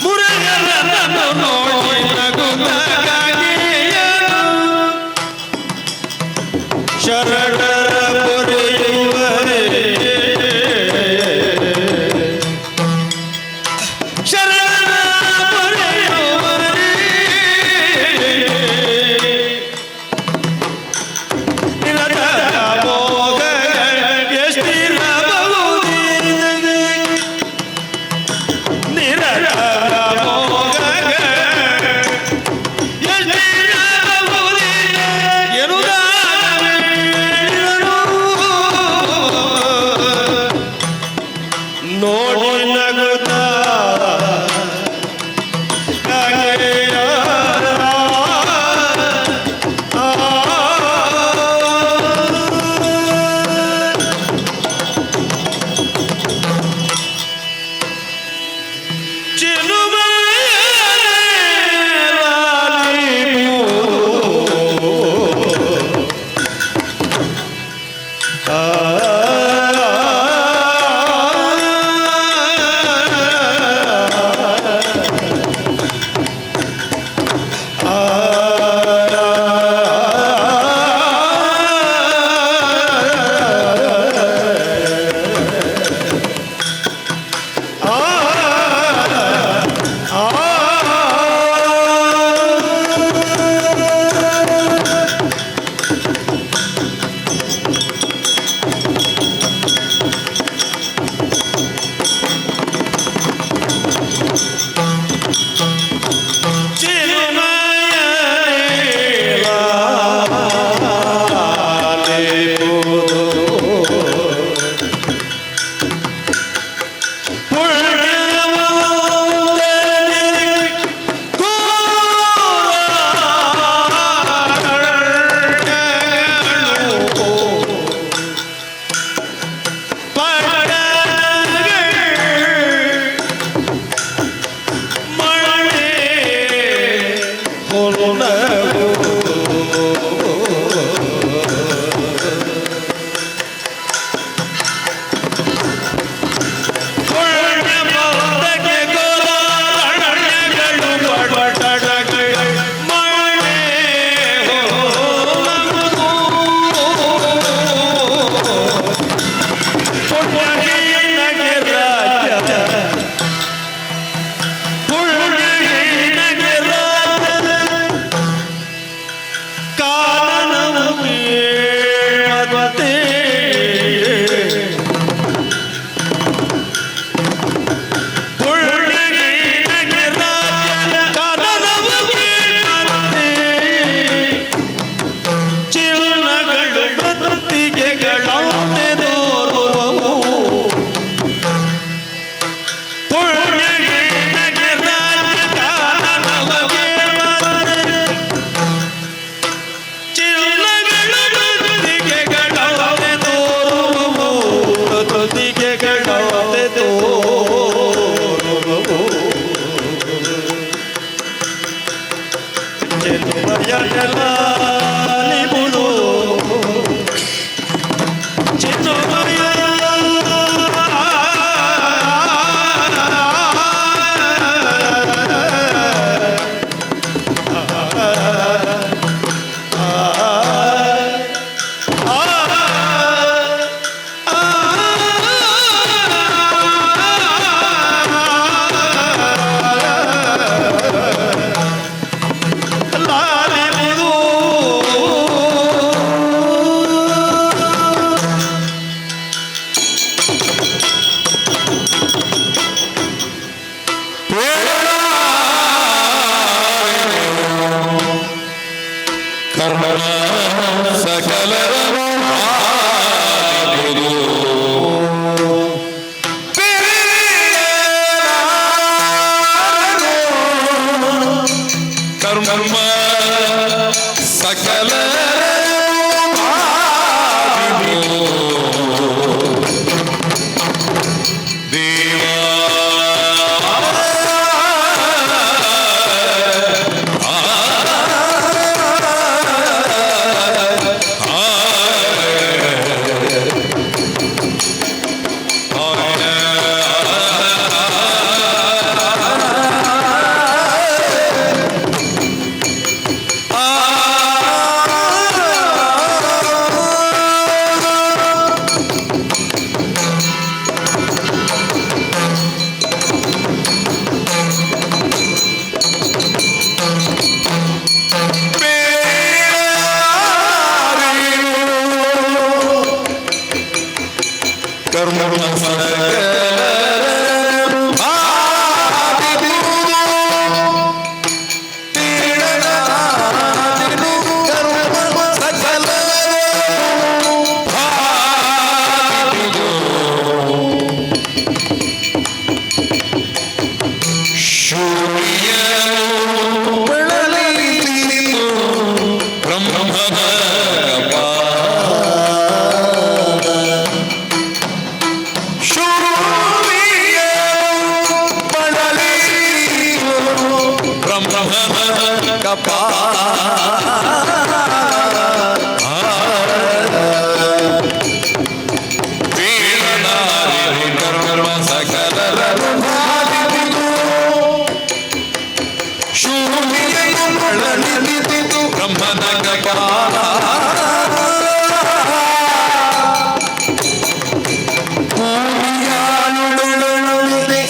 ಮುರಗನನ್ನು ನೋಡಿ ನಗುತ್ತ ಗಂಗೆಯ ಶರಣರ ಪೊರೆಯುವರೇ, ಶರಣರ ಪೊರೆಯುವರೇ, ನಿರತ ಮೋಹಗಳ ಎಷ್ಟಿರಬಹುದೇ, ನಿರತ ಮೋಹಗಳ ಎಷ್ಟಿರಬಹುದೇ ಎನ್ನುವುದಾಗಲೇನು. ನೋಡಿ ನಗುತ್ತ ಗಂಗೆಯ ಚಿಲುಮೆಯ ಲಾಲಿಪುದು. ಲಾಲಿಬುದು ಚಿನ್ನಮಯ. ಲಾಲಿಬುದು. ಕರ್ಮ ಸಕಲ ಕರ್ಮ ಸಕಲ ದೇವಾ. ಕರ್ಮ ಬ್ರಹ್ಮ. ಬ್ರಹ್ಮನ ಕಪಾಲ.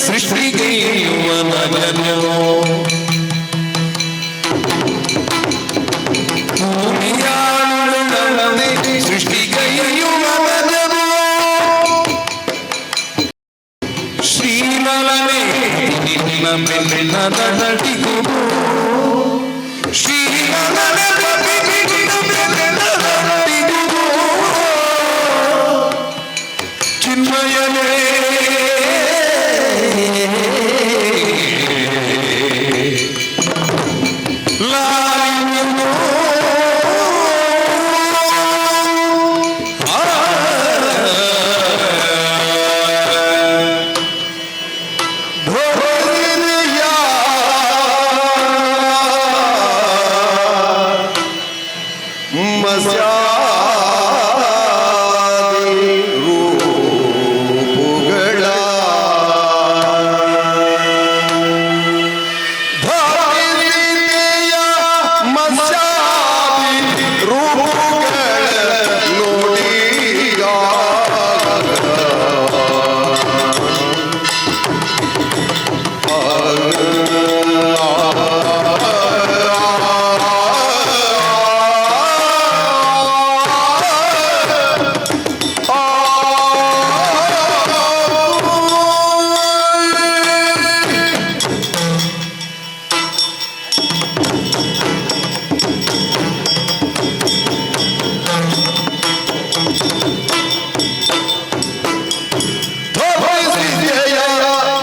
ಸೃಷ್ಟಿಗೈಯುವನಗನು ಸೃಷ್ಟಿಗೈಯುವನಗನು ಶ್ರೀನಲನೆ ನಿನ್ನ ಮೆನ್ನ ನಟಿಗುರು, ಶ್ರೀನಲನೆ ನಿನ್ನ ಮೆನ್ನ ನಟಿಗುರು ಚಿನ್ಮಯನೇ. ಲಾಲಿಯನು. ಆ. ಧೋರಿಯ ಮಸ್ಯಾದಿ ರೂಪುಗಳ ಧೋರಿಯ ಮಸ್ಯಾದಿ ರೂಪುಗಳ ನೋಡಿಯ.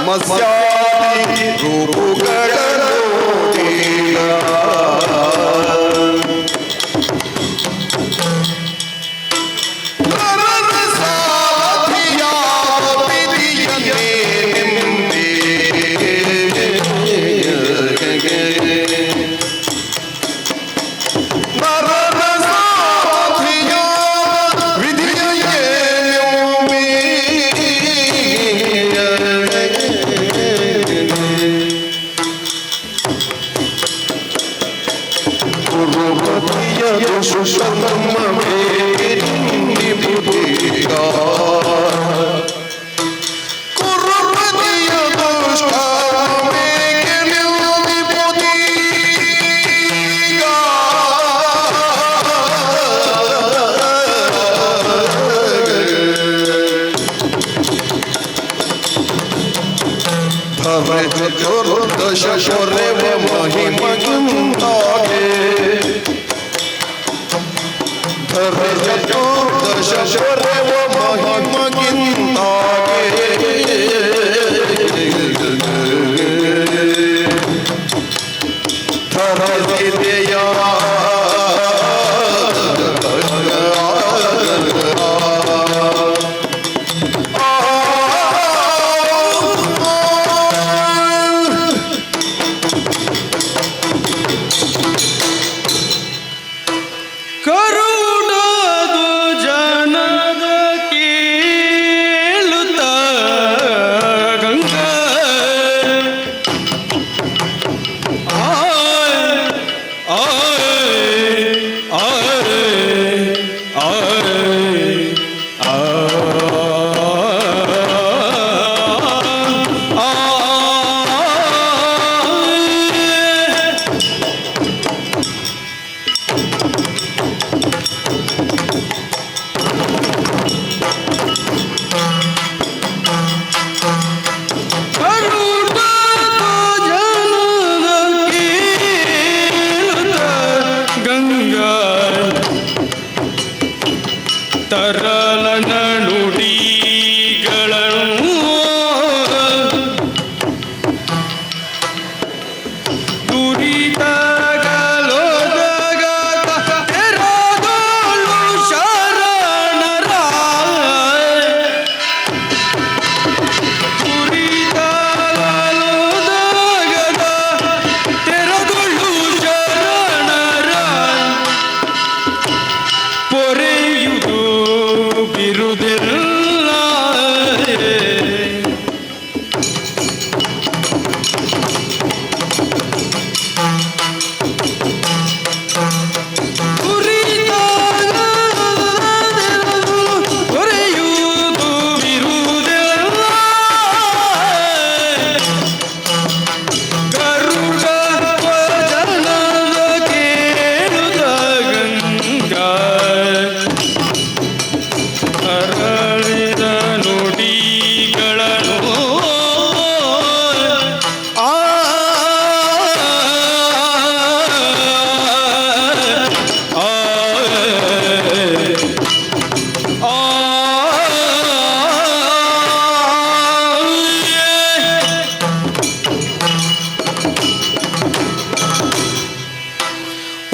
ಮಸ್ಯಾದಿ ರೂಪುಗಳ ನೋಡಿಯ. ದುಷ್ಟಕರ್ಮವೇ ಕುರುಪತಿಯ ದುಷ್ಟಮೇಕೆ ನಿಲ್ಲಿಪುದೀಗ. ಚತುರ್ದಶ ಶೌರ್ಯವ ಮಹಿಮಗಿಂತಾಗೆ ಧರ ಚತುರ್ದಶ ಶೌರ್ಯವ ಮಹಿಮಗಿಂತಾಗೆ ಧರಿಸಿದೆಯ ಕರುಡದು ಜನದ ಕೇಳುತ್ತ ಗಂಗಾ ಆಯ್ ಆಯ್ ಆಯ್ ಆಯ್ ಆಯ್ ಕರುಣಾದು ಜನನ ಕೇಳುತ್ತ ಗಂಗಾ ತರಳನ ನುಡಿಗಳನ್ನು ದುರಿತಗಳೊದಗದ ತೆರದೋಳು ಶರಣರ ತುರಿತಲೋದಗದ ತೆರದೊಳು ಶರಣರ ಪೊರೆಯುವುದು ಬಿರುದಿಲ್ಲ. ಪೊರೆಯುವುದು ಬಿರುದಿಲ್ಲ. ಗರುಡ ಜನದ ಕೇಳುತ್ತ ಗಂಗಾ ಅರಳಿದ ನುಡಿಗಳನ್ನು ಆ ಆ ಆ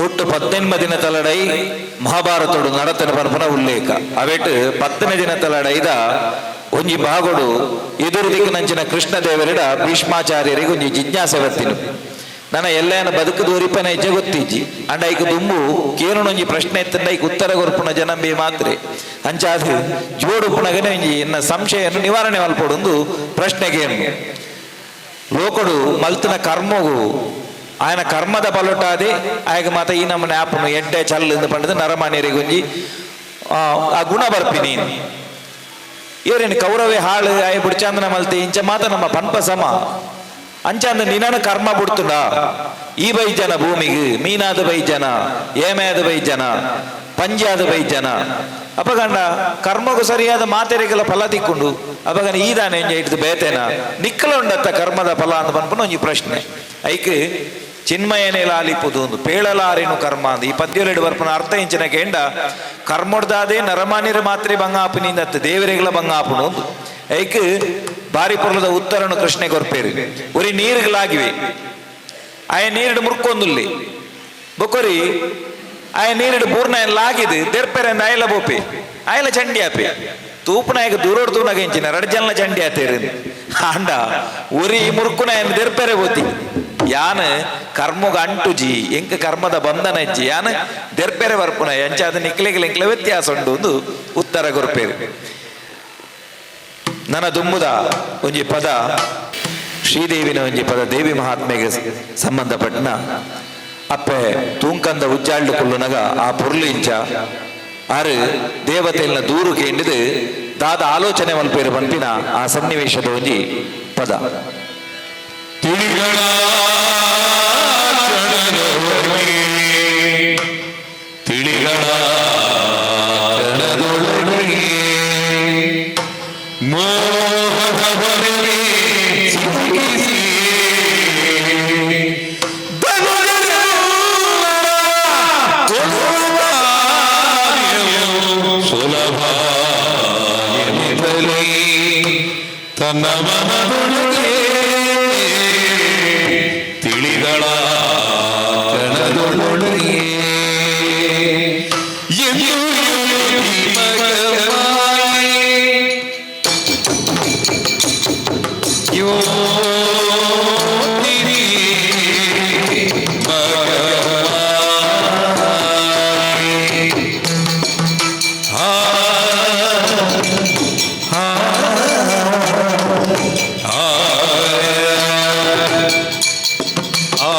ಒಟ್ಟು ಪತ್ತೆನ್ಮ ದಿನ ತಲಡೈ ಮಹಾಭಾರತೋಡು ನಡತನ ಪರ್ಪನ ಉಲ್ಲೇಖ. ಅವೆಟ್ ಪತ್ತನೇ ದಿನ ತಲಡೈದ ಒಂಜಿ ಭಾಗೊಡು ಎದುರು ದಿಕ್ಕಿನಂಚಿನ ಕೃಷ್ಣ ದೇವರಿಡ ಭೀಷ್ಮಾಚಾರ್ಯರಿಗೆ ಒಂಜಿ ಜಿಜ್ಞಾಸೆ ಬರ್ತಿನು. ನನ್ನ ಎಲ್ಲನ ಬದುಕು ದೋರಿಪನ ಹೆಜ್ಜೆ ಗೊತ್ತಿಜ್ಜಿ ಅಂಡ ಐಕ್ ದುಂಬು ಕೇನುನೊಂಜಿ ಪ್ರಶ್ನೆ ಎತ್ತಂಡ ಐಕ್ ಉತ್ತರ ಕೊರ್ಪುನ ಜನಂಬಿ ಮಾತ್ರೆ ಅಂಚಾದ ಜೋಡುಪುನಗನೆ ಒಂಜಿ ಎನ್ನ ಸಂಶಯನ್ನು ನಿವಾರಣೆ ಮಲ್ಪೊಡೊಂದು ಪ್ರಶ್ನೆಗೇನು ಲೋಕಡು ಮಲ್ತನ ಕರ್ಮಗು ఆయన ಕರ್ಮದ ಪಲೊಟ್ಟಾದೆ ಆಯಗ ಮಾತ ಈ ನಮ್ಮನೆ ಆಪನು ಎಡ್ಡೆ ಚಲ್ಲು ಎಂದು ಪಂಡದು ನರಮಾನ್ಯರಿಗೆ ಒಂಜಿ ಆ ಗುಣ ಬರ್ಪಿನಿ. ಏರೇನು ಕೌರವೇ ಹಾಳು ಆಯ ಬುಡ್ಚಾಂದನ ಮಲ್ತೆ ಇಂಚ ಮಾತ ನಮ್ಮ ಪನ್ಪ ಸಮ ಅಂಚಾಂದ ನಿನನ ಕರ್ಮ ಬುಡ್ತುಂಡ ಈ ಬೈಜನ ಭೂಮಿಗೆ ಮೀನಾದ ಬೈಜನ ಏಮೇದ ಬೈಜನ ಪಂಜಾದ ಬೈಜನ ಅಪಗಂಡ ಕರ್ಮಗೂ ಸರಿಯಾದ ಮಾತೆರೆಗೆಲ್ಲ ಫಲ ತಿಕ್ಕೊಂಡು ಅಪಗನ ಈದಾನೆ ಎಂಜ ಇಟ್ಟು ಬೇತೇನ ನಿಕ್ಕಲ ಉಂಡತ್ತ ಕರ್ಮದ ಫಲ ಅಂತ ಪನ್ಪುನ ಒಂಜಿ ಪ್ರಶ್ನೆ. ಐಕ್ ಚಿನ್ಮಯನೇ ಲಾಲಿಪುದು ಒಂದು ಪೇಳಲಾರೇನು ಕರ್ಮ ಅಂದ ಈ ಪದ್ಯಲೆಡು ಬರ್ಪನ ಅರ್ಥ ಇಂಚಿನ ಕೇಂಡ ಕರ್ಮೊಡ್ದಾದೆ ನರಮಾನ್ಯರ ಮಾತ್ರೆ ಬಂಗಾಪಿನಿಂದ ಅತ್ತ ದೇವರಿಗಳ ಬಂಗಾಪುನು ಒಂದು. ಐಕ್ ಬಾರಿ ಪೊರ್ಲದ ಉತ್ತರನು ಕೃಷ್ಣೆ ಕೊರ್ಪೇರು ಉರಿ ನೀರುಗಳಾಗಿವೆ ಆಯ ನೀರಿಡು ಮುರ್ಕೊಂದುಲ್ಲಿ ಬೊಕೊರಿ ಆಯ ನೀರಿಡು ಪೂರ್ಣ ಲಾಗಿದು ದೆರ್ಪೆರೆ ಆಯಲ ಬೋಪೆ ಆಯಲ ಚಂಡಿ ಆಪೆ ತೂಪುನಾಯಕ ದೂರೋಡ್ ತೂನಾಗ ಇಂಚಿನ ರಡ್ ಜನ ಚಂಡಿ ಆತೇರು ಆಂಡ ಉರಿ ಮುರ್ಕುನ ದೆರ್ಪೆರೆ ಬೋತಿ ಯಾನ್ ಕರ್ಮಗ ಅಂಟುಜಿ ಎಂಕ ಕರ್ಮದ ಬಂಧನ ಇಜ್ಜಿ ಯಾನ್ ದೆರ್ಪೆರೆ ಬರ್ಪುನ ಎಂಚಾದ ನಿಕ್ಲೆಗ್ಲ ಎಂಕ್ಲ ವ್ಯತ್ಯಾಸ ಉಂಟು ಒಂದು ಉತ್ತರ ಕೊರ್ಪೇರು. ನನ್ನ ದುಮ್ಮುದ ಒಂಜಿ ಪದ ಶ್ರೀದೇವಿನ ಒಂಜಿ ಪದ ದೇವಿ ಮಹಾತ್ಮೆಗೆ ಸಂಬಂಧಪಟ್ಟನ ಅಪ್ಪೆ ತೂಂಕಂದ ಉಜ್ಜಾಳ್ಡು ಕುಲ್ಲುನಗ ಆ ಪೊರ್ಲು ಇಂಚ ಆರು ದೇವತೆಲ್ನ ದೂರು ಕೇಂಡಿದು ದಾದ ಆಲೋಚನೆ ಮಲ್ಪೇರು ಪನ್ಪಿನ ಆ ಸನ್ನಿವೇಶದ ಒಂಜಿ ಪದ. ತಿಳಿಗಳ ತಿಳಿಗಳ ಕಣದೊಳಗೆ ಮೋಹದ ಬಲೆಗೆ ಸಿಲುಕಿಸಿ ಧನುಜನೆಲ್ಲ ಕೊಲ್ಲುವ ಕಾರ್ಯವು ಸುಲಭ ಎನಿಸಲಿ ತನ್ನ ಮನದೊಳಗೆ ತಿಳಿಗಳ ಕಣದೊಳಗೆ ಎಂದು ಮಗಮಾಯಿ ಯೋತಿರಿ ಮಗಮಾಯಿ ಆ ಆ ಆ ಆ.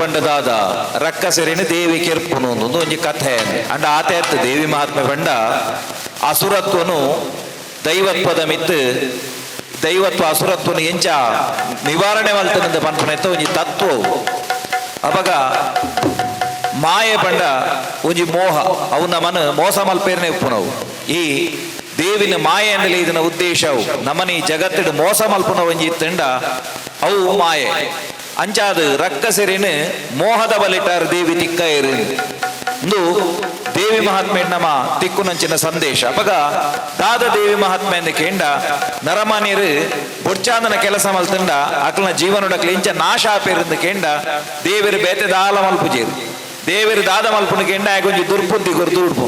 ಪಂಡದಾದ ರಕ್ಕಸೆರಿನ ದೇವಿ ಕೆರ್ಪುನು ಒಂಜಿ ಕಥೆ ಅಂಡ ಆತೆ ಅತ್ತು ದೇವಿ ಮಹಾತ್ಮೆ ಪಂಡ ಅಸುರತ್ವನು ದೈವತ್ವದ ಮಿತ್ತು ದೈವತ್ವ ಅಸುರತ್ವನು ಎಂಚ ನಿವಾರಣೆ ಮಲ್ತನಂದ ಪನ್ಪನೆತ್ತ ಒಂಜಿ ತತ್ವ. ಅಪಗ ಮಾಯೆ ಪಂಡ ಒಂಜಿ ಮೋಹ ಅವು ನಮನ ಮೋಸ ಮಲ್ಪೇರ್ನೆ ಉಪ್ಪುನವು. ಈ ದೇವಿನ ಮಾಯೆ ಅಂಡಲಿ ಇದನ್ನ ಉದ್ದೇಶವು ನಮನಿ ಜಗತ್ತಿಡು ಮೋಸ ಮಲ್ಪುನ ಒಂಜಿ ಇತ್ತಂಡ ಅವು ಮಾಯೆ. ಅಂಚಾದ ರಕ್ಕಸೆರಿನ ಮೋಹದ ಬಲಿಟಾರ್ ದೇವಿ ತಿಕ್ಕ ಇರು ಇಂದು ದೇವಿ ಮಹಾತ್ಮೆ ನಮ್ಮ ತಿಕ್ಕುನಂಚಿನ ಸಂದೇಶ. ಅಪಗ ದಾದ ದೇವಿ ಮಹಾತ್ಮೆ ಎಂದು ಕೇಂಡ ನರಮಾನ್ಯರು ಬೊಡ್ಚಾಂದನ ಕೆಲಸ ಮಲ್ತಂಡ ಅಕ್ಲನ ಜೀವನೊಡಕ್ಲ ಇಂಚ ನಾಶ ಆಪೇರಂದು ಕೇಂಡ ದೇವರು ಬೇತೆ ದಾಲ ಮಲ್ಪುಜೇರು. ದೇವರು ದಾದ ಮಲ್ಪುನ ಕೇಂಡ ಆಗೊಂಜಿ ದುರ್ಬುದ್ಧಿ ಕೊರ್ದು ಉಡ್ಪು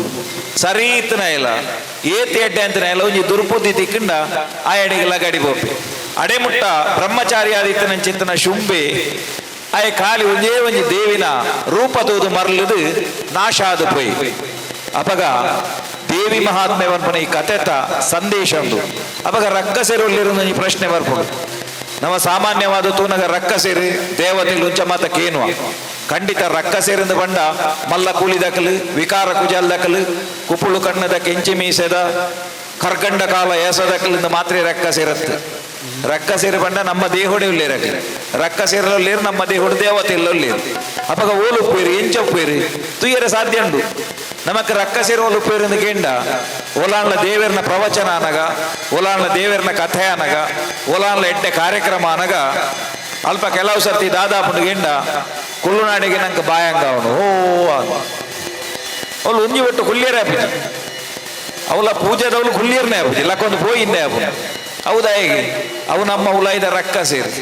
ಸರಿ ಇತ್ತನ ಇಲ್ಲ ಏತ್ ಎಡ್ಡೆ ಅಂತನ ಇಲ್ಲ ಒಂಜಿ ದುರ್ಬುದ್ಧಿ ತಿಕ್ಕಂಡ ಆ ಎಡೆಗೆ ಲಗಡಿ ಬೋಪೆ ಅಡೆಮುಟ್ಟ ಬ್ರಹ್ಮಚಾರಿ ಆದಿತ್ತನ ಶುಂಬೆ ಆಯ ಖಾಲಿ ಒಂಜೇ ಒಂಜಿ ದೇವಿನ ರೂಪ ತೂದು ಮರಲದು ನಾಶ ಆದ ಪೋಯಿ. ಅಪಗ ದೇವಿ ಮಹಾತ್ಮೆ ಪನ್ಪುನ ಈ ಕತೆತ ಸಂದೇಶ ಉಂಡು. ಅಪಗ ರಕ್ಕಸೆರುಲ್ಲಿರುಂದು ಈ ಪ್ರಶ್ನೆ ಬರ್ಪುಂಡು. ನಮ್ಮ ಸಾಮಾನ್ಯವಾದ ತೂನಗ ರಕ್ಕಸೆರು ದೇವತೆ ಲುಂಚ ಮಾತ ಕೇನುವ ಖಂಡಿತ ರಕ್ಕಸೆರಿಂದ ಬಂಡ ಮಲ್ಲ ಕೂಲಿ ದಕಲು ವಿಕಾರ ಕುಜಲ್ ದಕಲು ಕುಪುಳು ಕಣ್ಣದ ಕೆಂಚಿ ಮೀಸೆದ ಕರ್ಗಂಡ ಕಾಲ ಏಸದಕಲಿಂದ ಮಾತ್ರೆ ರಕ್ಕಸೆರತ್ತು. ರಕ್ಕಸೆರು ಬಂಡ ನಮ್ಮ ದೇಹೊಡೆ ಉಳ್ಳೇರಕ್ಕೆ ರಕ್ಕಸೆರಲ್ಲೇರು ನಮ್ಮ ದೇಹೊಡೆ ದೇವತೆ ಇಲ್ಲೊಲ್ಲೇರು. ಅಪಗ ಓಲುಪ್ಪೇರು ಎಂಚೊಪ್ಪೇರು ತುಯ್ಯರೆ ಸಾಧ್ಯ ಉಂಡು. ನಮಕ್ ರಕ್ಕಸೆರು ಓಲುಪ್ಪೇರು ಎಂದು ಕೇಂಡ ಓಲಾನ್ಲ ದೇವರನ ಪ್ರವಚನ ಅನಗ ಓಲಾನ್ಲ ದೇವರನ ಕಥೆ ಅನಗ ಓಲಾನ್ಲ ಎಡ್ಡೆ ಕಾರ್ಯಕ್ರಮ ಅನಗ ಅಲ್ಪ ಕೆಲವು ಸರ್ತಿ ದಾದಾಪುಂಡು ಗೆಂಡ ಕುಳ್ಳುನಾಡಿಗೆ ನಂಗೆ ಬಾಯಂಗ ಅವನು ಓ ಅವಳು ಒಂಜಿ ಒಟ್ಟು ಕುಲ್ಲಿಯರೇ ಆಪುಜಿ ಅವಳ ಪೂಜೆದವಳು ಕುಲ್ಲಿಯರ್ನೇ ಆಪುಜಿ ಲಕ್ಕೊಂದು ಪೋಯಿಂದೆ ಆಪುಜಿ. ಹೌದಾ ಹೇಗೆ ಅವು ನಮ್ಮ ಉಲಾಯ್ದ ರಕ್ಕ ಸೇರಿ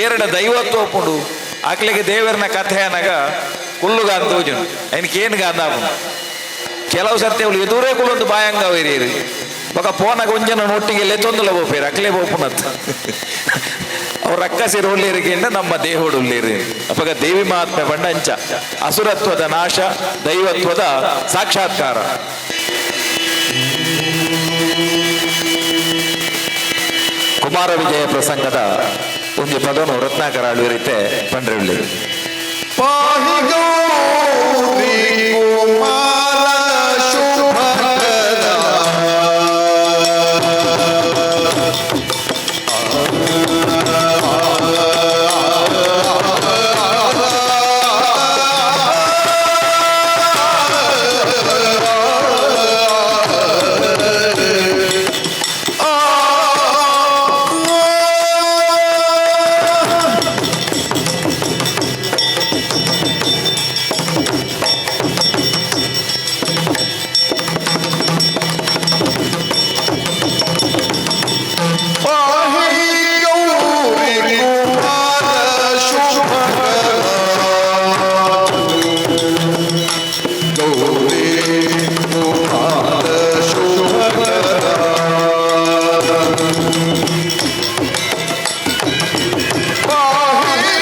ಏರಡ ದೈವತ್ವ ಒಪ್ಪುಂಡು ಆಕ್ಲಿಗೆ ದೇವರನ ಕಥೆ ಅನಗ ಕುಳ್ಳುಗಾಂತ ತೋಜುಂಡು ಐನಕೇನು ಗಾಂಧ ಆಪುಂಡು. ಕೆಲವು ಸರ್ತಿ ಅವಳು ಎದುರೇ ಕುಳ್ಳೊಂದು ಬಾಯಂಗ ಅವೇರಿ ಬೊಕ ಪೋನಾಗ ಒಂಜನ ಒಟ್ಟಿಗೆ ಲೆತ್ತೊಂದುಲ ಬೋಪೇರು ಅಕ್ಲೆ ಬೋಪುನತ್ ಅವ್ರ ರಕ್ಕ ಸೇರಿ ಒಳ್ಳೇರಿಕೆಯಿಂದ ನಮ್ಮ ದೇಹೋಡು ಉಳ್ಳೇರಿ. ಅಪಗ ದೇವಿ ಮಹಾತ್ಮೆ ಬಂಡಂಚ ಅಸುರತ್ವದ ನಾಶ ದೈವತ್ವದ ಸಾಕ್ಷಾತ್ಕಾರ. ಕುಮಾರ ವಿಜಯ ಪ್ರಸಂಗದ ಒಂದು ಪದನು ರತ್ನಾಕರ ಅಳುವರಿತೆ ಪಂಡ್ರೆ ಪಾಹಿ ಗೌರಿ ಕುಮಾರ ಶುಭಕರ. ಪಾಹಿ ಗೌರಿ ಕುಮಾರ ಶುಭಕರ. ಗೌರಿ ಕುಮಾರ ಶುಭಕರ. ಪಾಹಿ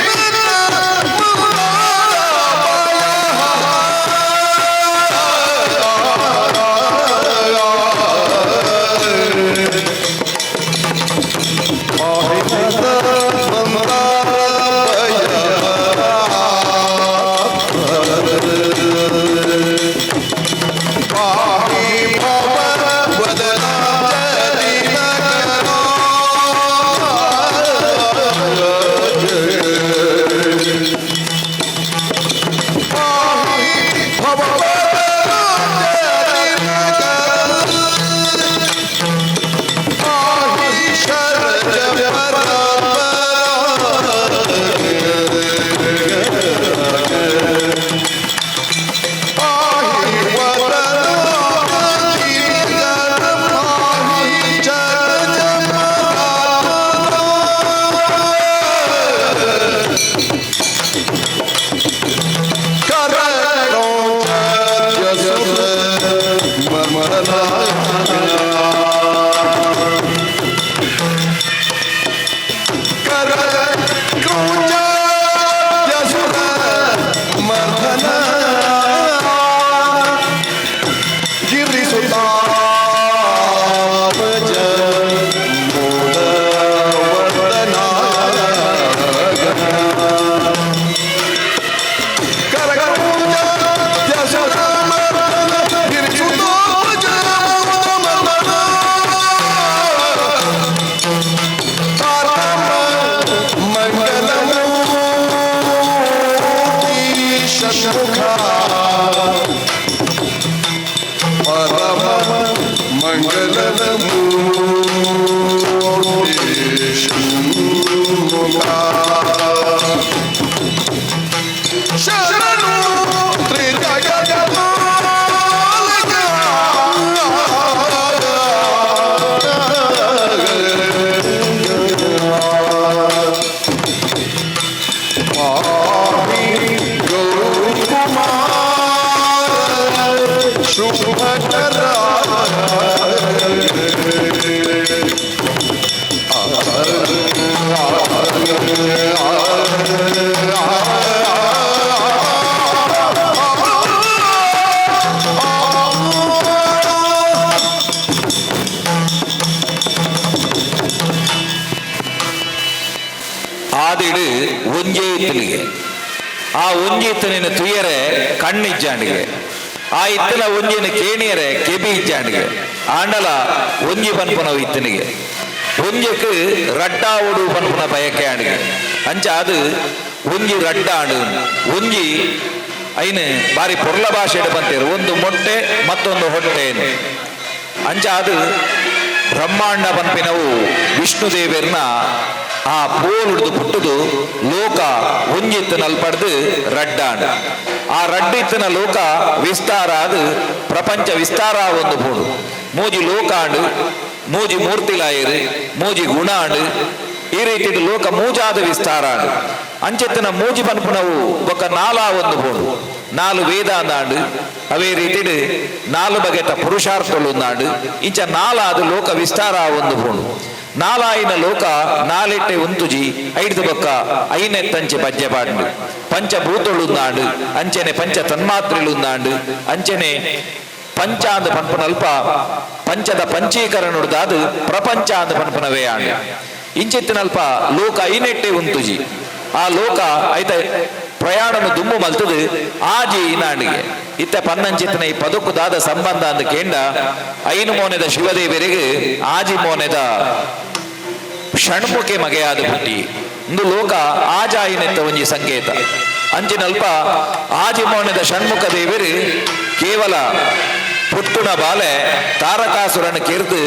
ಮಂಗಲಮೂರ್ತಿ ಷಣ್ಮುಖ. ಪಾಹಿ ಗೌರಿ ಕುಮಾರ ಶುಭಕರ. ಆದಿಡು ಒಂಜೇ ಇತ್ತಲಿಗೆ, ಆ ಒಂಜಿ ಇತ್ತನಿನ ತುಯರೆ ಕಣ್ಣಿಜ್ಜಾಂಡಿಗೆ, ಆ ಇತ್ತಲ ಒಂಜಿನ ಕೇಣಿಯರೆ ಕೆಬಿ ಇಜ್ಜಾಂಡಿಗೆ, ಆಂಡಲ ಒಂಜಿ ಪನ್ಪುನವು ಇತ್ತನಿಗೆ, ಒಂಜಕ್ಕೆ ರಡ್ಡಾವುಡು ಪನ್ಪುನ ಬಯಕೆ ಆಂಡಿಗೆ. ಅಂಚ ಅದು ಒಂಜಿ ರಡ್ಡಾಂಡು ಒಂಜಿ ಐನು ಬಾರಿ ಪೊರ್ಲ ಭಾಷೆಡ್ ಬಂತೇರು, ಒಂದು ಮೊಟ್ಟೆ ಮತ್ತೊಂದು ಹೊಟ್ಟೆ. ಅಂಚ ಅದು ಬ್ರಹ್ಮಾಂಡ ಪನ್ಪಿನವು ವಿಷ್ಣು ದೇವೆರ್ನ ಆ ಪೋಲುಡ್ದು ಪುಟ್ಟುದು ಲೋಕ ಒಂಜಿತ್ತು ನಲ್ಪಡ್ದು ರಡ್ಡಾಂಡ್. ಆ ರಡ್ಡಿತ್ತನ ಲೋಕ ವಿಸ್ತಾರ ಅದು ಪ್ರಪಂಚ ವಿಸ್ತಾರ ಒಂದು ಪೋಡು ಮೂಜಿ ಲೋಕಾಂಡು, ಮೂಜಿ ಮೂರ್ತಿಲಾಯರು, ಮೂಜಿ ಗುಣಾಂಡು, ಈ ರೀತಿ ಲೋಕ ಮೂಜಾದ ವಿಸ್ತಾರ. ಅಂಚೆತ್ತನ ಮೂಜಿ ಪನ್ಪುನವು ಬೊಕ್ಕ ನಾಲಾ ಒಂದು ಪೋಡು ನಾಲು ವೇದ ಅಂದಾಂಡು, ಅವೇ ರೀತಿಡ್ ನಾಲು ಬಗೆತ ಪುರುಷಾರ್ಥಗಳು ಅಂದಾಂಡು. ಇಂಚ ನಾಲಾದ ಲೋಕ ವಿಸ್ತಾರ ಒಂದು ಪೋಡು ನಾಲಾಯಿನ ಲೋಕ ನಾಲೆಟ್ಟೆ ಉಂತುಜಿ ಐಡ್ದು ಬೊಕ್ಕ ಐನೆತ್ತಂಚೆ ಪಜ್ಜೆ ಪಾಂಡು ಪಂಚಭೂತಳುಂದಾಂಡು, ಅಂಚನೆ ಪಂಚ ತನ್ಮಾತ್ರೆಳುಂದಾಂಡು, ಅಂಚನೆ ಪಂಚ ಅಂದ ಪನ್ಪುನಲ್ಪ ಪಂಚದ ಪಂಚೀಕರಣುಡ್ದಾದು ಪ್ರಪಂಚ ಅಂದ ಪನ್ಪುನವೇ ಆಂಡು. ಇಂಚೆತ್ತಿನಲ್ಪ ಲೋಕ ಐನೆಟ್ಟೆ ಉಂತುಜಿ, ಆ ಲೋಕ ಐತ ಪ್ರಯಾಣನು ದುಂಬು ಮಲ್ತದು ಆಜಿ ಇನಾಂಡಿಗೆ. ಇತ್ತ ಪನ್ನಂಚಿತ್ತನ ಈ ಪದಕ್ಕುದಾದ ಸಂಬಂಧ ಅಂದ ಕೇಂಡ ಐನು ಮೋನೆದ ಶಿವದೇವರಿಗೆ ಆಜಿ ಮೋನೆದ ಷಣ್ಮುಖೆ ಮಗೆಯಾದ ಪುಟ್ಟಿ ಇಂದು ಲೋಕ ಆಜಾಯಿನೆತ್ತ ಒಂಜಿ ಸಂಕೇತ. ಅಂಚಿನಲ್ಪ ಆಜಿ ಮೋನೆದ ಷಣ್ಮುಖ ದೇವರು ಕೇವಲ ಪುಟ್ಟುನ ಬಾಲೆ ತಾರಕಾಸುರನ ಕಿರ್ದು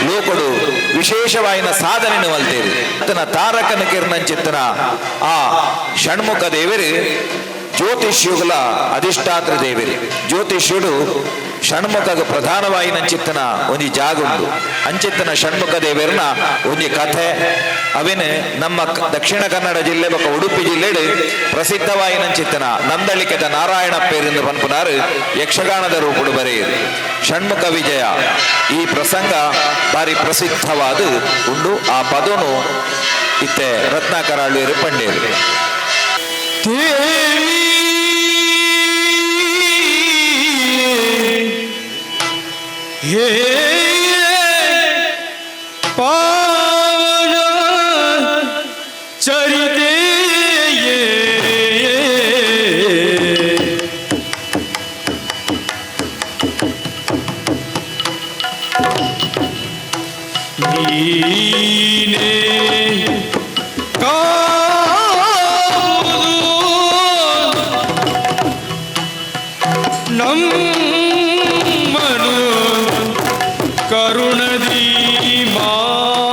ಲೋಕಡು ವಿಶೇಷವಾಯಿನ ಸಾಧನೆಯನ್ನು ಮಲ್ತೇರು. ಆತನ ತಾರಕನ ಕಿರ್ನಂಚಿತ್ತನ ಆ ಷಣ್ಮುಖ ದೇವರು ಜ್ಯೋತಿಷ್ಯುಗಳ ಅಧಿಷ್ಠಾತ್ರ ದೇವರು. ಜ್ಯೋತಿಷ್ಯುಡು ಷಣ್ಮುಖಗ ಪ್ರಧಾನವಾಯಿನಂಚಿತ್ತನ ಒಂಜಿ ಜಾಗುಂಡು. ಅಂಚಿತ್ತನ ಷಣ್ಮುಖ ದೇವರನ ಒಂಜಿ ಕಥೆ ಅವೇನು ನಮ್ಮ ದಕ್ಷಿಣ ಕನ್ನಡ ಜಿಲ್ಲೆ ಬೊಕ್ಕ ಉಡುಪಿ ಜಿಲ್ಲೆಡು ಪ್ರಸಿದ್ಧವಾಯಿನಂಚಿತ್ತನ ನಂದಳಿಕೆದ ನಾರಾಯಣ ಪೇರಿಂದ ಪನ್ಪುನಾರು ಯಕ್ಷಗಾನದ ರೂಪುಡು ಬರೆಯಿರು. ಷಣ್ಮುಖ ವಿಜಯ ಈ ಪ್ರಸಂಗ ಬಾರಿ ಪ್ರಸಿದ್ಧವಾದ ಉಂಡು. ಆ ಪದನು ಇತ್ತೆ ರತ್ನಾಕರಾಳ್ವೇರು ಪಂಡೇರು. ದೇವಿ ಹೇ ಪಾವನ ಚರಿತೆ, ನೀನೇ ಕಾವುದು ನಮ್ಮನು ಕರುಣದಿ ಮಾತೆ.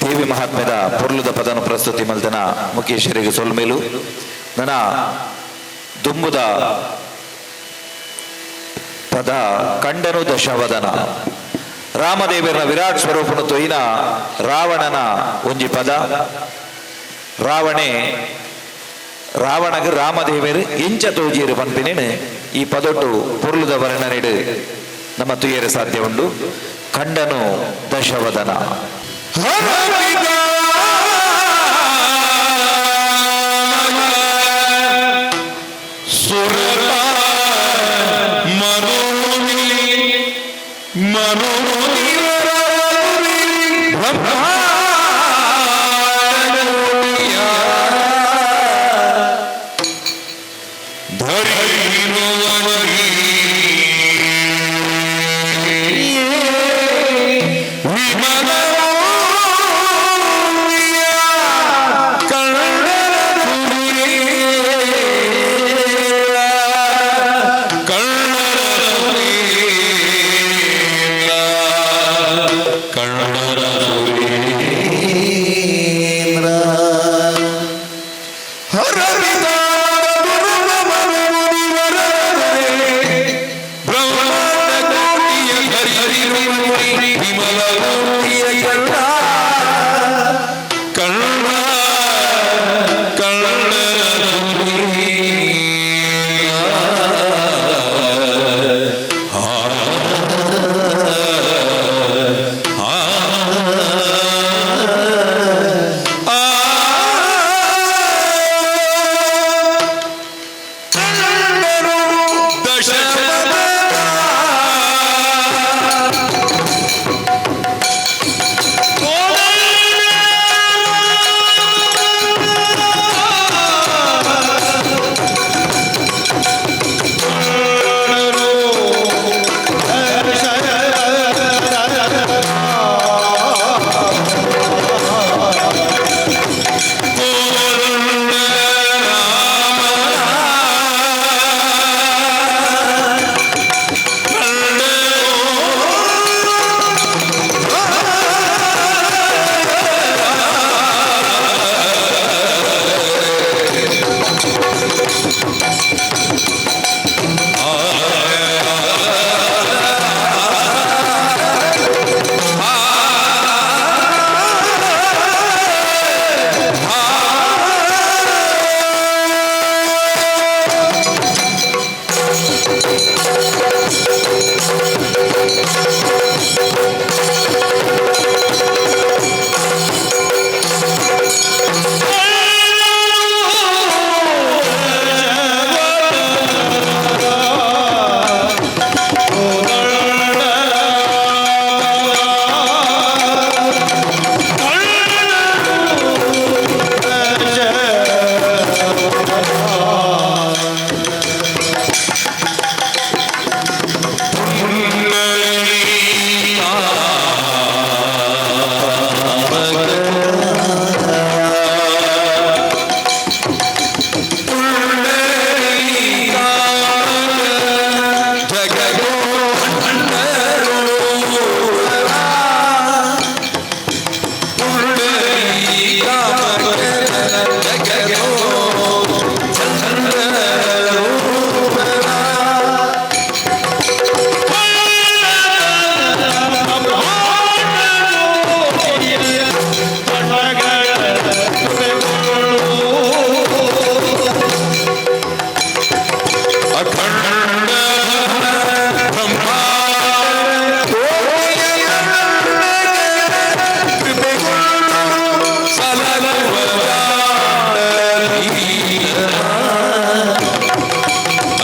ದೇವಿ ಮಹಾತ್ಮೆದ ಪೊರ್ಲುದ ಪದನು ಪ್ರಸ್ತುತಿ ಮಲ್ತನ ಮುಖೇಶರಿಗೆ ಸೊಲ್ಮೇಲು. ನನ್ನ ದುಂಬುದ ಪದ ಕಂಡನು ದಶವದನ. ರಾಮದೇವರ ವಿರಾಟ್ ಸ್ವರೂಪನು ತೊಯ್ನ ರಾವಣನ ಒಂಜಿ ಪದ. ರಾವಣೆ ರಾವಣಗ ರಾಮದೇವರು ಎಂಚ ತೋಜಿಯರು ಪನ್ಪಿನೇನು ಈ ಪದೊಟ್ಟು ಪೊರ್ಲುದ ವರ್ಣನೆಡು ನಮ್ಮ ತುಯರೆ ಸಾಧ್ಯ ಉಂಡು. ಕಂಡನು ದಶವದನ.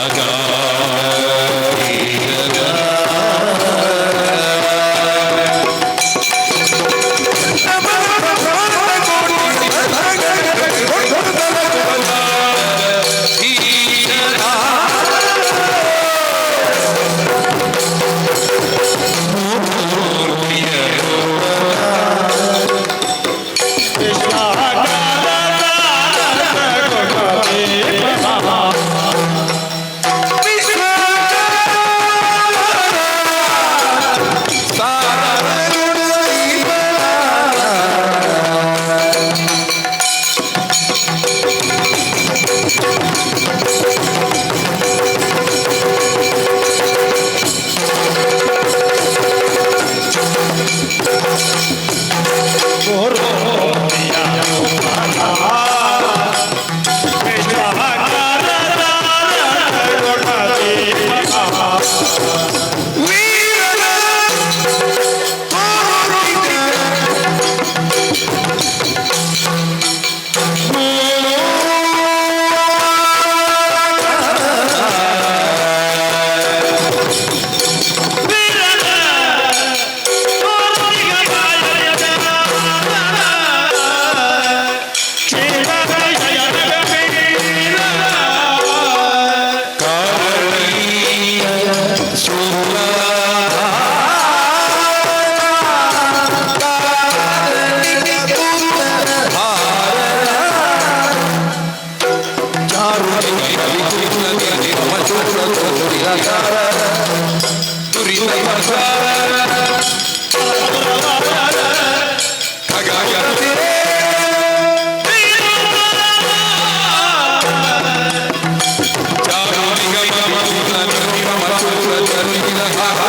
ಅಗಾ ದುರಿತ ಸಂಸಾರ ಖಗಪತಿ ಚಾರು ನಿಗಮ ಮಧುರ ಚರಿತ ದುರಿತ ಸಂಸಾರ.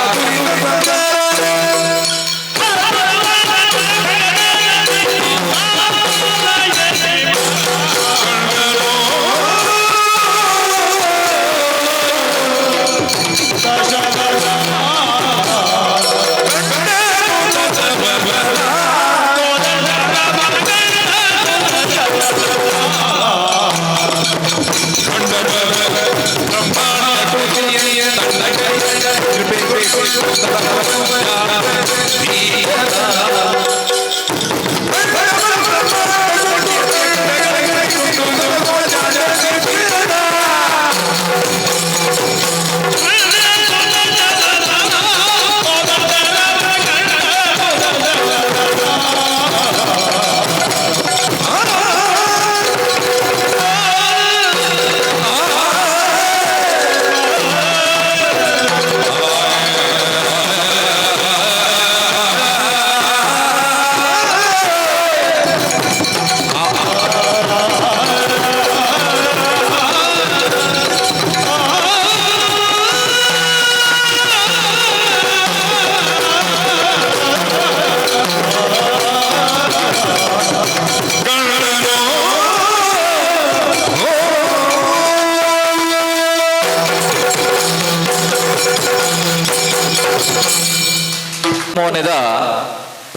ಮೋನೆದ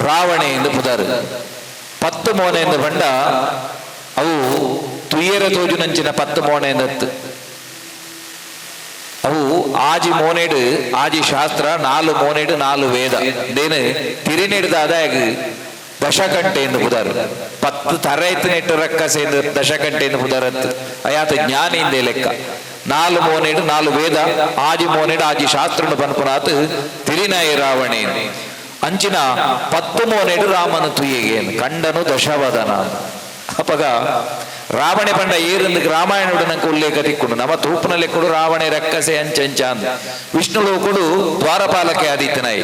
ರಾವಣೆ ಎಂದು ಪುದರ್. 10 ಮೋನೆ ಎಂದು ಬಂಡ ಅವು ತುಯ್ಯರ ತೋಜುನಂಚಿನ 10 ಮೋನೆ ಎಂದತ್ತು. ಅವು ಆಜಿ ಮೋನೆಡು ಆಜಿ ಶಾಸ್ತ್ರ, 4 ಮೋನೆಡು 4 ವೇದ. ದೇನು ತಿರಿನೆಡ್ದ ಅದಾಗ ದಶಕಂಟೆ ಎಂದು ಪುದರ್. 10 ತರೈತು ನೆಟ್ಟು ರಕ್ಕಸೆ ಎಂದು ದಶಕಂಟೆ ಎಂದು ಪುದರತ್ತು. ಅಯಾತ ಜ್ಞಾನಿಂದೆ ಲೆಕ್ಕ. 4 ಮೋನೆಡು 4 ವೇದ, ಆಜಿ ಮೋನೆಡು ಆಜಿ ಶಾಸ್ತ್ರನು ಪನ್ಪುನಾತ್ ತಿರಿನಾಯ ರಾವಣೆ. ಅಂಚಿನ 10 ಮೋನೆಡು ರಾಮನ ತುಯ್ಯಗೆ ಕಂಡನು ದಶವದನ. ಅಪಗ ರಾವಣೆ ಪಂಡ ಏರಿಂದು ರಾಮಾಯಣುಡು ನಂಗೆ ಉಲ್ಲೇಖ ತಿಕ್ಕೊಂಡು ನಮ್ಮ ತೂಪುನ ಲೆಕ್ಕಡು ರಾವಣೆ ರಕ್ಕಸೆ ಅಂಚಂಚ ಅಂದ್. ವಿಷ್ಣು ಲೋಕುಡು ದ್ವಾರಪಾಲಕೆ ಆದಿತ್ತನಾಯಿ,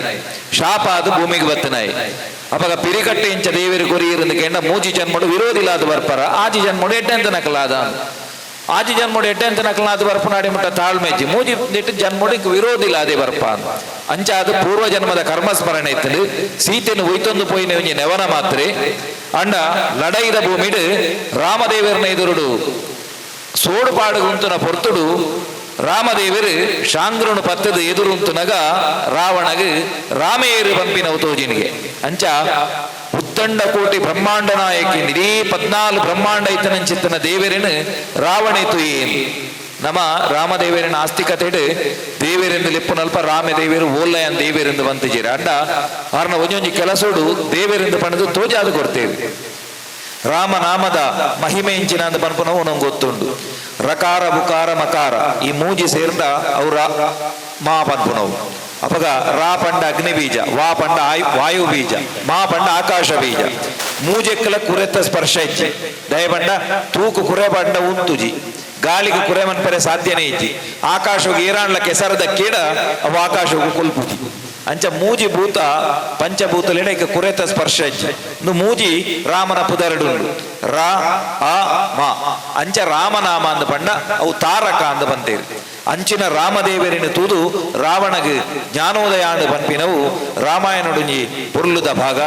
ಶಾಪ ಅದು ಭೂಮಿಗೆ ಬತ್ತನಾಯಿ. ಅಪಗ ಪಿರಿಕಟ್ಟೆ ಇಂಚ ದೇವರು ಕೊರಿ ಇರಂದು ಕೆಂಡ ಮೂಜಿ ಜನ್ಮಡು ವಿರೋಧಿಲಾದ ಬರ್ಪರ, ಆಜಿ ಜನ್ಮಡು ಎಡ್ಡೆಂತ ನಕಲಾದ. ಆಜಿ ಜನ್ಮಡು ಎಡ್ಡೆಂತ ನಕಲಾದ ಬರ್ಪನಾಡಿ ಮುಟ್ಟ ತಾಳ್ಮೆಜ್ಜಿ ಮೂಜಿ ದಿಟ್ಟು ಜನ್ಮಡು ಇಂಕ್ ವಿರೋಧಿಲಾದೆ ಬರ್ಪ ಅಂಚ. ಅದು ಪೂರ್ವ ಜನ್ಮದ ಕರ್ಮಸ್ಮರಣೆ ಇತ್ತು. ಸೀತೆನು ಒಯ್ತೊಂದು ಪೋಯಿನ ಒಂಜಿ ನೆವನ ಮಾತ್ರೆ. ಅಂಡ ಲಡೈದ ಭೂಮಿಡು ರಾಮದೇವರನ ಎದುರುಡು ಸೋಡು ಪಾಡುಗುಂತುನ ಪೊರ್ತುಡು ರಾಮದೇವರು ಶಾಂಗ್ರನು ಪತ್ತದ ಎದುರುಂತುನಗ ರಾವಣಗ್ ರಾಮೇರು ಪಂಪಿನ ತೋಜಿನಿಗೆ. ಅಂಚ ಉತ್ತಂಡ ಕೋಟಿ ಬ್ರಹ್ಮಾಂಡ ನಾಯಕಿ ಇಡೀ 14 ಬ್ರಹ್ಮಾಂಡ ಇತ್ತನಂಚಿತ್ತನ ದೇವರೇನು ರಾವಣೆ ತುಯೇನ್. ನಮ್ಮ ರಾಮದೇವರಿನ ಆಸ್ತಿಕತೆಡು ದೇವರೆಂದು ಲೆಪ್ಪುನಲ್ಪ ರಾಮದೇವರು ಓಲ್ಲಯನ್ ದೇವರೆಂದು ಬಂತಿದ್ದೀರ. ಅಂಡ ಆರ್ನ ಒಂಜೊಂಜಿ ಕೆಲಸೋಡು ದೇವರೆಂದು ಪಣದು ತೋಜಾದು ಕೊಡ್ತೇವೆ. ರಾಮನಾಮದ ಮಹಿಮೆ ಇಂಚಿನ ಅಂದ್ ಪನ್ಪುನವು ನಂಗೆ ಗೊತ್ತುಂಡು. ರಕಾರ ಬುಕಾರ ಮಕಾರ ಈ ಮೂಜಿ ಸೇರ್ದ ಅವರ ಮಾ ಪನ್ಪುನವು. ಅಪಗ ರಾ ಪಂಡ ಅಗ್ನಿ ಬೀಜ, ವಾ ಪಂಡ ವಾಯು ಬೀಜ, ಮಾ ಪಂಡ ಆಕಾಶ ಬೀಜ. ಮೂಜೆಕ್ಕಲ ಕುರೆತ ಸ್ಪರ್ಶ ಇಜ್ಜಿ. ದಯಪಂಡ ತೂಕು ಕುರೆ ಪಂಡ ಉಂತುಜಿ. ಗಾಳಿಗೆ ಕುರೆ ಮನ್ಪರೆ ಸಾಧ್ಯನೇ ಇಜ್ಜಿ. ಆಕಾಶಗೆ ಏರಾಣ್ಲ ಕೆಸರದ ಕೇಡ ಅವು ಆಕಾಶಕ್ಕೆ ಕೊಲ್ಪುಜಿ. ಅಂಚ ಮೂಜಿ ಭೂತ ಪಂಚಭೂತಲೇನ ಈಗ ಕುರೆತ ಸ್ಪರ್ಶ ಇಜ್ಜಿ. ಇಂದು ಮೂಜಿ ರಾಮನ ಪುದರಡು ರಾ ಆ ಮಾ. ಅಂಚ ರಾಮನಾಮ ಅಂದ ಪಂಡ ಅವು ತಾರಕ ಅಂದ ಬಂತೇರಿ. ಅಂಚಿನ ರಾಮದೇವರಿನ ತೂದು ರಾವಣಗ್ ಜ್ಞಾನೋದಯ ಪನ್ಪಿನವು ರಾಮಾಯಣುಡುಂಜಿ ಪೊರ್ಲುದ ಭಾಗ.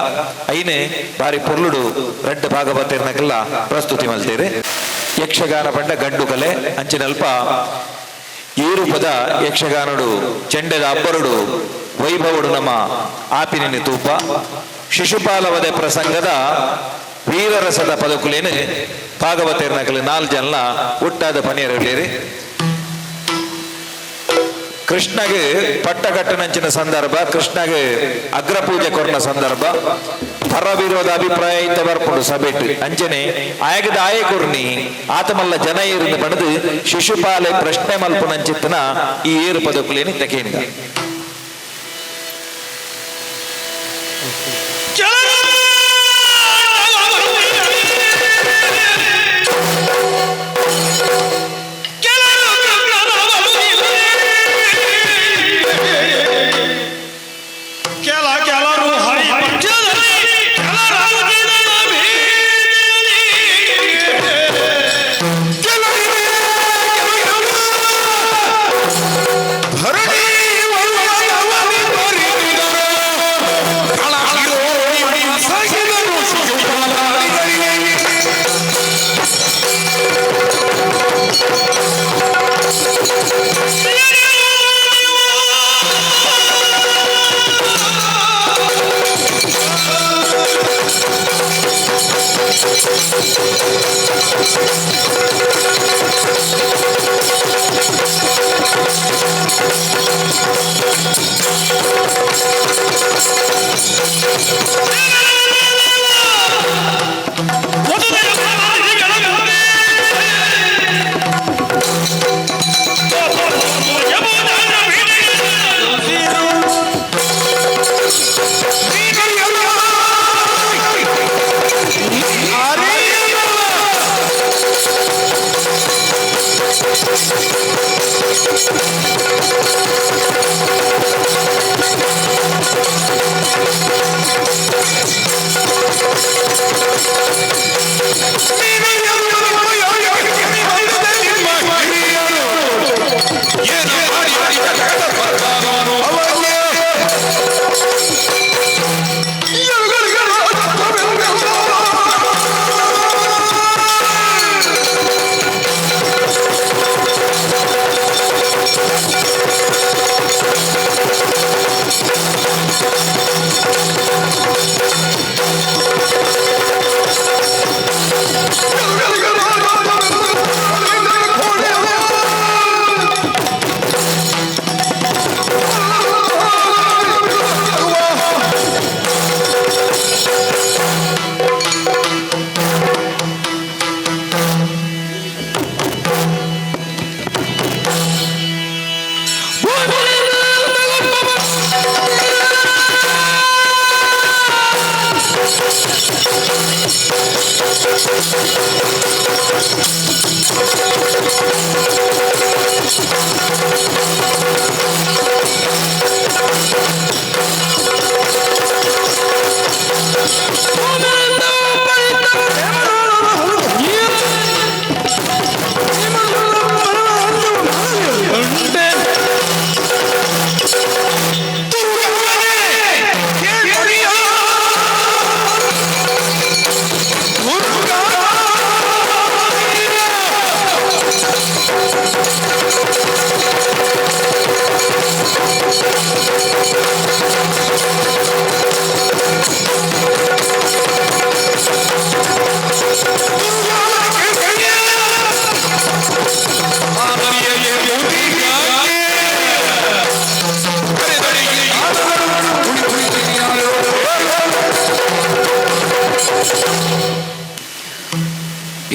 ಐನೆ ಬಾರಿ ಪೊರ್ಲುಡು ರಡ್ಡ ಭಾಗ ಬತ್ತೇರ್ನಕ್ಕೆಲ್ಲ ಪ್ರಸ್ತುತಿ ಮಲ್ತೇರಿ. ಯಕ್ಷಗಾನ ಪಂಡ ಗಂಡು ಕಲೆ. ಅಂಚಿನಲ್ಪ ಏರುಪದ ಯಕ್ಷಗಾನಡು ಚೆಂಡೆದ ಅಬ್ಬರುಡು ವೈಭವಡು ನಮ್ಮ ಆಪಿನ ತೂಪ. ಶಿಶುಪಾಲವದೆ ಪ್ರಸಂಗದ ವೀರರಸದ ಪದಕುಲೇನು ಭಾಗವತೇರ್ನಕಲು 4 ಜನಲ ಒಟ್ಟಾದ ಪನಿಯರಲೇರಿ. ಕೃಷ್ಣಗೆ ಪಟ್ಟಕಟ್ಟನಂಚಿನ ಸಂದರ್ಭ, ಕೃಷ್ಣಗೆ ಅಗ್ರಪೂಜೆ ಕೊರ್ನ ಸಂದರ್ಭ, ಪರ ವಿರೋಧ ಅಭಿಪ್ರಾಯ ಇತ್ತ ಬರ್ಪುಂಡು ಸಭೆಟ್. ಅಂಚನೆ ಆಯಗದ ಆಯೆ ಕೊರ್ನಿ ಆತಮಲ್ಲ ಜನ ಏರಿಂದ ಬಣದು ಶಿಶುಪಾಲೆ ಪ್ರಶ್ನೆ ಮಲ್ಪುನಂಚಿತ್ತನ ಈ ಏರು ಪದಕುಲೇನಿ ತಕೇಂದ. ಕೆಲರು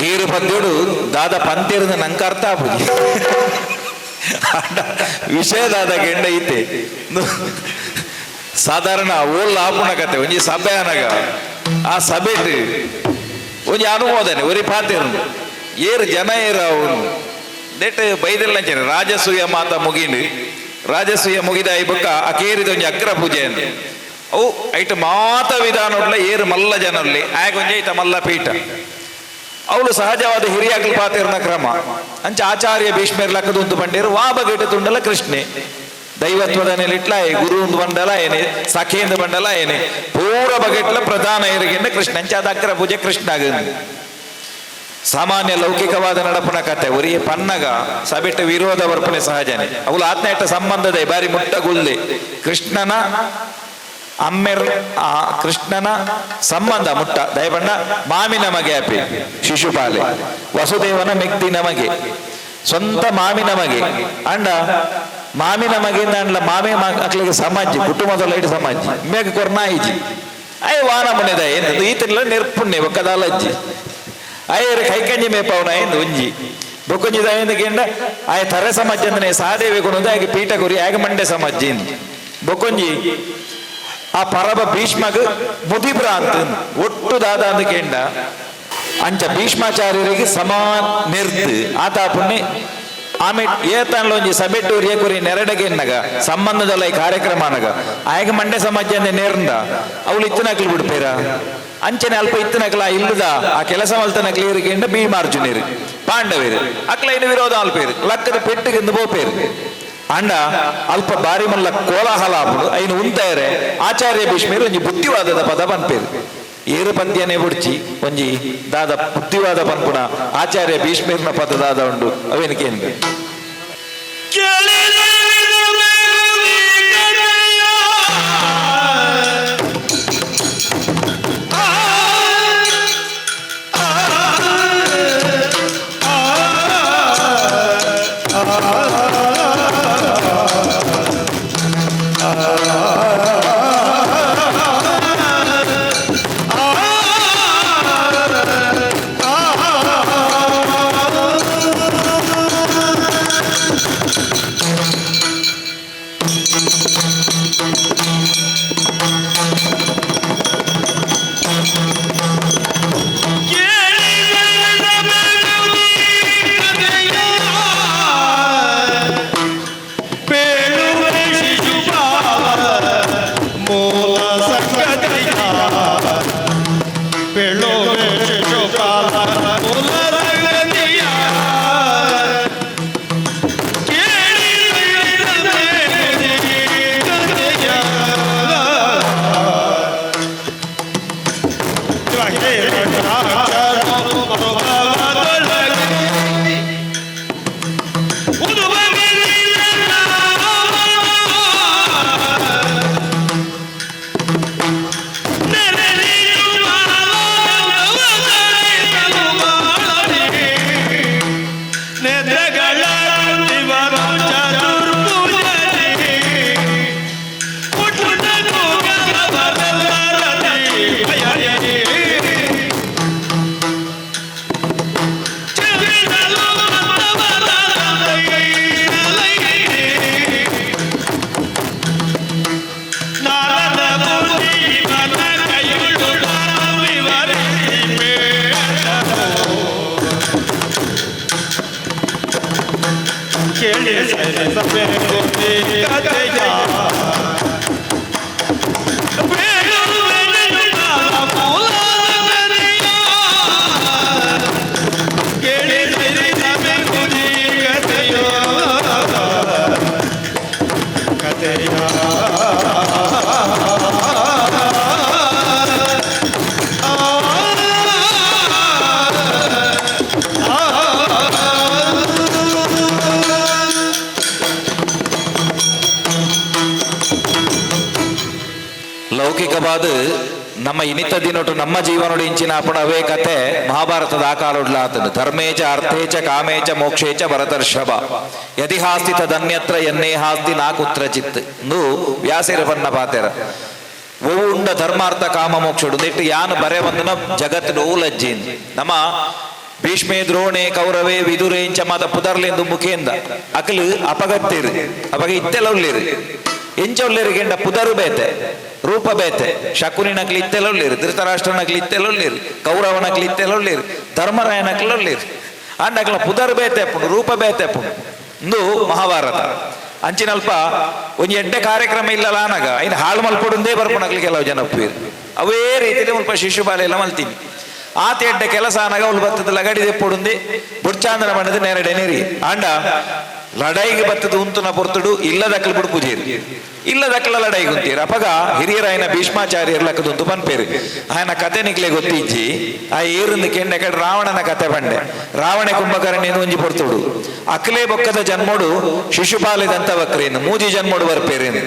ಏರು ಪದ್ಯೋಡು ದಾದ ಪಂತೇರ್ದ ನಂಗೆ ಅರ್ಥ ಆಪುಜಿ. ವಿಷಯ ದಾದ ಗೆಂಡ ಐತೆ. ಸಾಧಾರಣ ಓಲ್ ಆಪುಣ ಕತೆ ಒಂಜಿ ಸಭೆ ಅನಗ ಆ ಸಭೆಟ್ ಒಂಜಿ ಅನುಮೋದನೆ ಒರಿ ಪಾತೇರು ಏರು ಜನ ಏರು ಅವನು that ಬೈದೆಲ್ಲ ರಾಜಸೂಯ ಮಾತ ಮುಗಿಂಡು. ರಾಜಸೂಯ ಮುಗಿದ ಈ ಬೊಕ್ಕ ಆ ಕೇರಿದ ಒಂಜಿ ಅಗ್ರ ಪೂಜೆ ಅಂದೆ ಅವು ಐಟ್ ಮಾತ ವಿಧಾನ ಏರು ಮಲ್ಲ ಜನರಲ್ಲಿ ಆಗ ಒಂಜಿ ಐತ ಮಲ್ಲ ಪೀಠ. ಅವಳು ಸಹಜವಾದ ಹಿರಿಯಾಗ್ಲು ಪಾತಿರ್ನ ಕ್ರಮ ಅಂಚ ಆಚಾರ್ಯ ಭೀಷ್ಮೇರ್ ಲಕ್ಕದೊಂದು ಬಂಡೇರು ವಾ ಬಗೆಟ ತುಂಡಲ ಕೃಷ್ಣೆ ದೈವತ್ವದ ನೆಲಿಟ್ಲ ಗುರು ಒಂದು ಬಂಡಲ ಏನೆ ಸಖೇಂದು ಬಂಡಲ ಏನೆ ಪೂರ ಬಗೆಟ್ಲ ಪ್ರಧಾನ ಏರಿಗೆಂಡ ಕೃಷ್ಣ ಅಂಚ ಅದ ಅಗ್ರ ಪೂಜೆ ಕೃಷ್ಣ ಸಾಮಾನ್ಯ ಲೌಕಿಕವಾದ ನಡಪುನ ಕತೆ ಒರಿಯ ಪನ್ನಗ ಸಬೆಟ್ಟ ವಿರೋಧ ವರ್ಪಣೆ ಸಹಜನೆ ಅವಳು ಆತ್ನೇಟ ಸಂಬಂಧದ ಬಾರಿ ಮುಟ್ಟಗುಲ್ದೆ ಕೃಷ್ಣನ ಅಮ್ಮೆರ್ ಆ ಕೃಷ್ಣನ ಸಂಬಂಧ ಮುಟ್ಟ ದಯಬಣ್ಣ ಮಾಮಿನ ಮಗೆ ಅಪಿ ಶಿಶುಪಾಲೆ ವಸುದೇವನ ಮೆಗ್ದಿನ ಮಗೆ ಸ್ವಂತ ಮಾಮಿನ ಮಗೆ ಅಂಡ ಮಾಮಿನ ಮಗೆಯಿಂದ ಅಂಡ್ಲ ಮಾಮೆ ಅಕ್ಲಿಗೆ ಸಮಾಜ ಕುಟುಂಬದ ಲೈಟ್ ಸಮಾಜ ಮೇಘ ಕೊರ್ನ ಇಜಿ ಅಯ್ಯ ವಾನ ಮುನೆದ ಏನು ಈತನಿಲ್ಲ ನೆರ್ಪುಣ್ಣೆ ಒಕ್ಕದಾಲಜ್ಜಿ ಅಯ್ಯರು ಕೈಕಂಜಿ ಮೇಪವನ ಎಂದು ಒಂಜಿ ಬೊಕ್ಕೊಂಜಿ ದಾಯಿಂದ ಕೇಂಡ ಆಯ ತರೆ ಸಮಾಜ ಅಂದ್ರೆ ಸಹದೇವಿ ಗುಣದ ಆಗ ಪೀಠ ಗುರಿ ಆಗ ಮಂಡೆ ಸಮಾಜ ಬೊಕ್ಕೊಂಜಿ ಆ ಪರಬ ಭೀಷ್ಮಗ್ ಮುದಿಬ್ರ ಅಂತ ಒಟ್ಟು ದಾದ ಅಂದ ಕೇಂಡ ಅಂಚ ಭೀಷ್ಮಾಚಾರ್ಯರಿಗೆ ಸಮಾನ್ ನಿರ್ತು ಆತ ಪುಣ್ಯ ಆಮೆ ಏತನ್ಲ ಒಂಜಿ ಸಬೆಟ್ಟು ಕುರಿ ನೆರಡಗೆ ಎನ್ನಗ ಸಂಬಂಧದಲ್ಲ ಈ ಕಾರ್ಯಕ್ರಮ ಅನಗ ಆಯಗ ಮಂಡೆ ಸಮಾಜ ಅಂದ್ರೆ ನೇರ್ಂದ ಅವಳು ಇತ್ತನಕ್ಲು ಬಿಡ್ಪೇರ ಅಂಚನೆ ಅಲ್ಪ ಇತ್ತನಕ್ಲ ಇಲ್ಲದ ಆ ಕೆಲಸ ಮಲ್ತನಕ್ಲು ಇರಿಕೆಂಡ ಭೀಮಾರ್ಜುನರು ಪಾಂಡವೇರು ಅಕ್ಲ ಇನ್ನು ವಿರೋಧ ಅಲ್ಪೇರು ಲಕ್ಕದ ಪೆಟ್ಟಿಗೆಂದು ಬೋಪೇರು ಅಂಡ ಅಲ್ಪ ಬಾರಿ ಮಲ್ಲ ಕೋಲಾಹಲ ಆಪುಡು ಐನು ಉಂತಾಯರೆ ಆಚಾರ್ಯ ಭೀಷ್ಮೇರು ಒಂಜಿ ಬುದ್ಧಿವಾದದ ಪದ ಪನ್ಪೇರು ಏರು ಪದ್ಯನೇ ಬುಡ್ಚಿ ಒಂಜಿ ದಾದ ಬುದ್ಧಿವಾದ ಪನ್ಪುಣ ಆಚಾರ್ಯ ಭೀಷ್ಮೇರ್ನ ಪದ ದಾದ ಉಂಡು ಅವೇನಕ್ಕೆ ಕೇಳಿಸಬೇಕು ಈ ಕಥೆಯ. ಕೇಳಿಸಬೇಕು ಈ ಕಥೆಯ ಕಥೆಯ. ಲೌಕಿಕವಾದ ನಮ್ಮ ಇನಿತ ದಿನೊಟು ನಮ್ಮ ಜೀವನೋಡು ಇಂಚಿನ ಅಪಣ ಅವೇ ಕತೆ ಮಹಾಭಾರತದ ಆಕಾಲೊಡ್ಲಾತನು. ಧರ್ಮೇಚ ಅರ್ಥೇಚ ಕಾಮೇಚ ಮೋಕ್ಷೇಚ ಭರತರ್ಷಭ ಯದಿಹಾಸ್ತಿ ತದನ್ಯತ್ರ ಎನ್ನೇಹಾಸ್ತಿ ನಾ ಕುತ್ರಚಿತ್ ನು ವ್ಯಾಸಿರ ಬನ್ನ ಪಾತೆರ. ಒವು ಉಂಡ ಧರ್ಮಾರ್ಥ ಕಾಮ ಮೋಕ್ಷಡು ನೆಟ್ಟು ಯಾನು ಬರೆ ಬಂದನ ಜಗತ್ತು ಓಲಜ್ಜಿ. ನಮ್ಮ ಭೀಷ್ಮೆ ದ್ರೋಣೆ ಕೌರವೆ ವಿದುರೆ ಇಂಚ ಮಾತ ಪುದರ್ಲೆಂದು ಮುಖೇಂದ ಅಕಲು ಅಪಗತ್ತಿರು ಅಪಗ ಇತ್ತೆಲ ಉಳ್ಳೇರು ಎಂಚ ಉಳ್ಳೇರು ಗೆಂಡ ಪುದರು ಬೇತೆ ರೂಪ ಬೇತೆ. ಶಕುನಿನಕ್ಲಿ ಇತ್ತೆಲ ಉಳ್ಳೇರು, ಧೃತರಾಷ್ಟ್ರನಕ್ಲಿ ಇತ್ತೆಲ ಉಳ್ಳೇರು, ಕೌರವನಕ್ಲಿ ಇತ್ತೆಲ ಉಳ್ಳೇರು, ಧರ್ಮರಾಯನಕ್ಲ ಉಳ್ಳೇರು. ಅಂಡಕ್ಲ ಪುದರ್ ಬೇತೆ ಪುಂಡು ರೂಪ ಬೇತೆ ಪುಂಡು ಇಂದು ಮಹಾಭಾರತ. ಅಂಚಿನಲ್ಪ ಒಂಜಿ ಎಡ್ಡೆ ಕಾರ್ಯಕ್ರಮ ಇಲ್ಲಲ್ಲ ಆನಗ ಐನ್ ಹಾಳು ಮಲ್ಪೊಡುಂದೇ ಬರ್ಪುನಕ್ಲಿ ಕೆಲವು ಜನ ಒಪ್ಪೀರು. ಅವೇ ರೀತಿಲಿ ಮುಲ್ಪ ಶಿಶುಪಾಲ ಎಲ್ಲ ಮಲ್ತೀನಿ. ಆತ ಎಡ್ಡೆ ಕೆಲಸ ಆನಗ ಅವ್ಲು ಬತ್ತದ ಲಗಡಿ ದೆಪ್ಪೊಡುಂದೆ ಬುಡ್ಚಾಂದ್ರ ಮಣ್ಣದ ನೆರಡೆ ನೆರಿ ಆಂಡ ಲಡಾಯಿಗೆ ಬತ್ತದ ಉಂತುನ ಪೊರ್ತುಡು ಇಲ್ಲದಕ್ಕಲು ಬುಡು ಪೂಜೇರಿ ಇಲ್ಲದಕ್ಕಲ ಲಡಾಯಿಗೆ ಉಂತೀರಿ. ಅಪಗ ಹಿರಿಯರಾಯನ ಭೀಷ್ಮಾಚಾರ್ಯರ್ ಲಕ್ಕದುಂತು ಪನ್ಪೇರು. ಆಯನ ಕತೆ ನಿಕ್ಲೆ ಗೊತ್ತಿಜ್ಜಿ. ಆ ಏರಿಂದ ಕೆಂಡೆ ಕಡೆ ರಾವಣನ ಕತೆ ಬಂಡೆ. ರಾವಣ ಕುಂಭಕರ್ಣಿ ಒಂಜಿ ಪೊರ್ತುಡು ಅಕ್ಲೆ ಬೊಕ್ಕದ ಜನ್ಮೋಡು ಶಿಶುಪಾಲಿದಂತ ವಕ್ರೇನು ಮೂಜಿ ಜನ್ಮೋಡು ಬರ್ಪೇರೇನು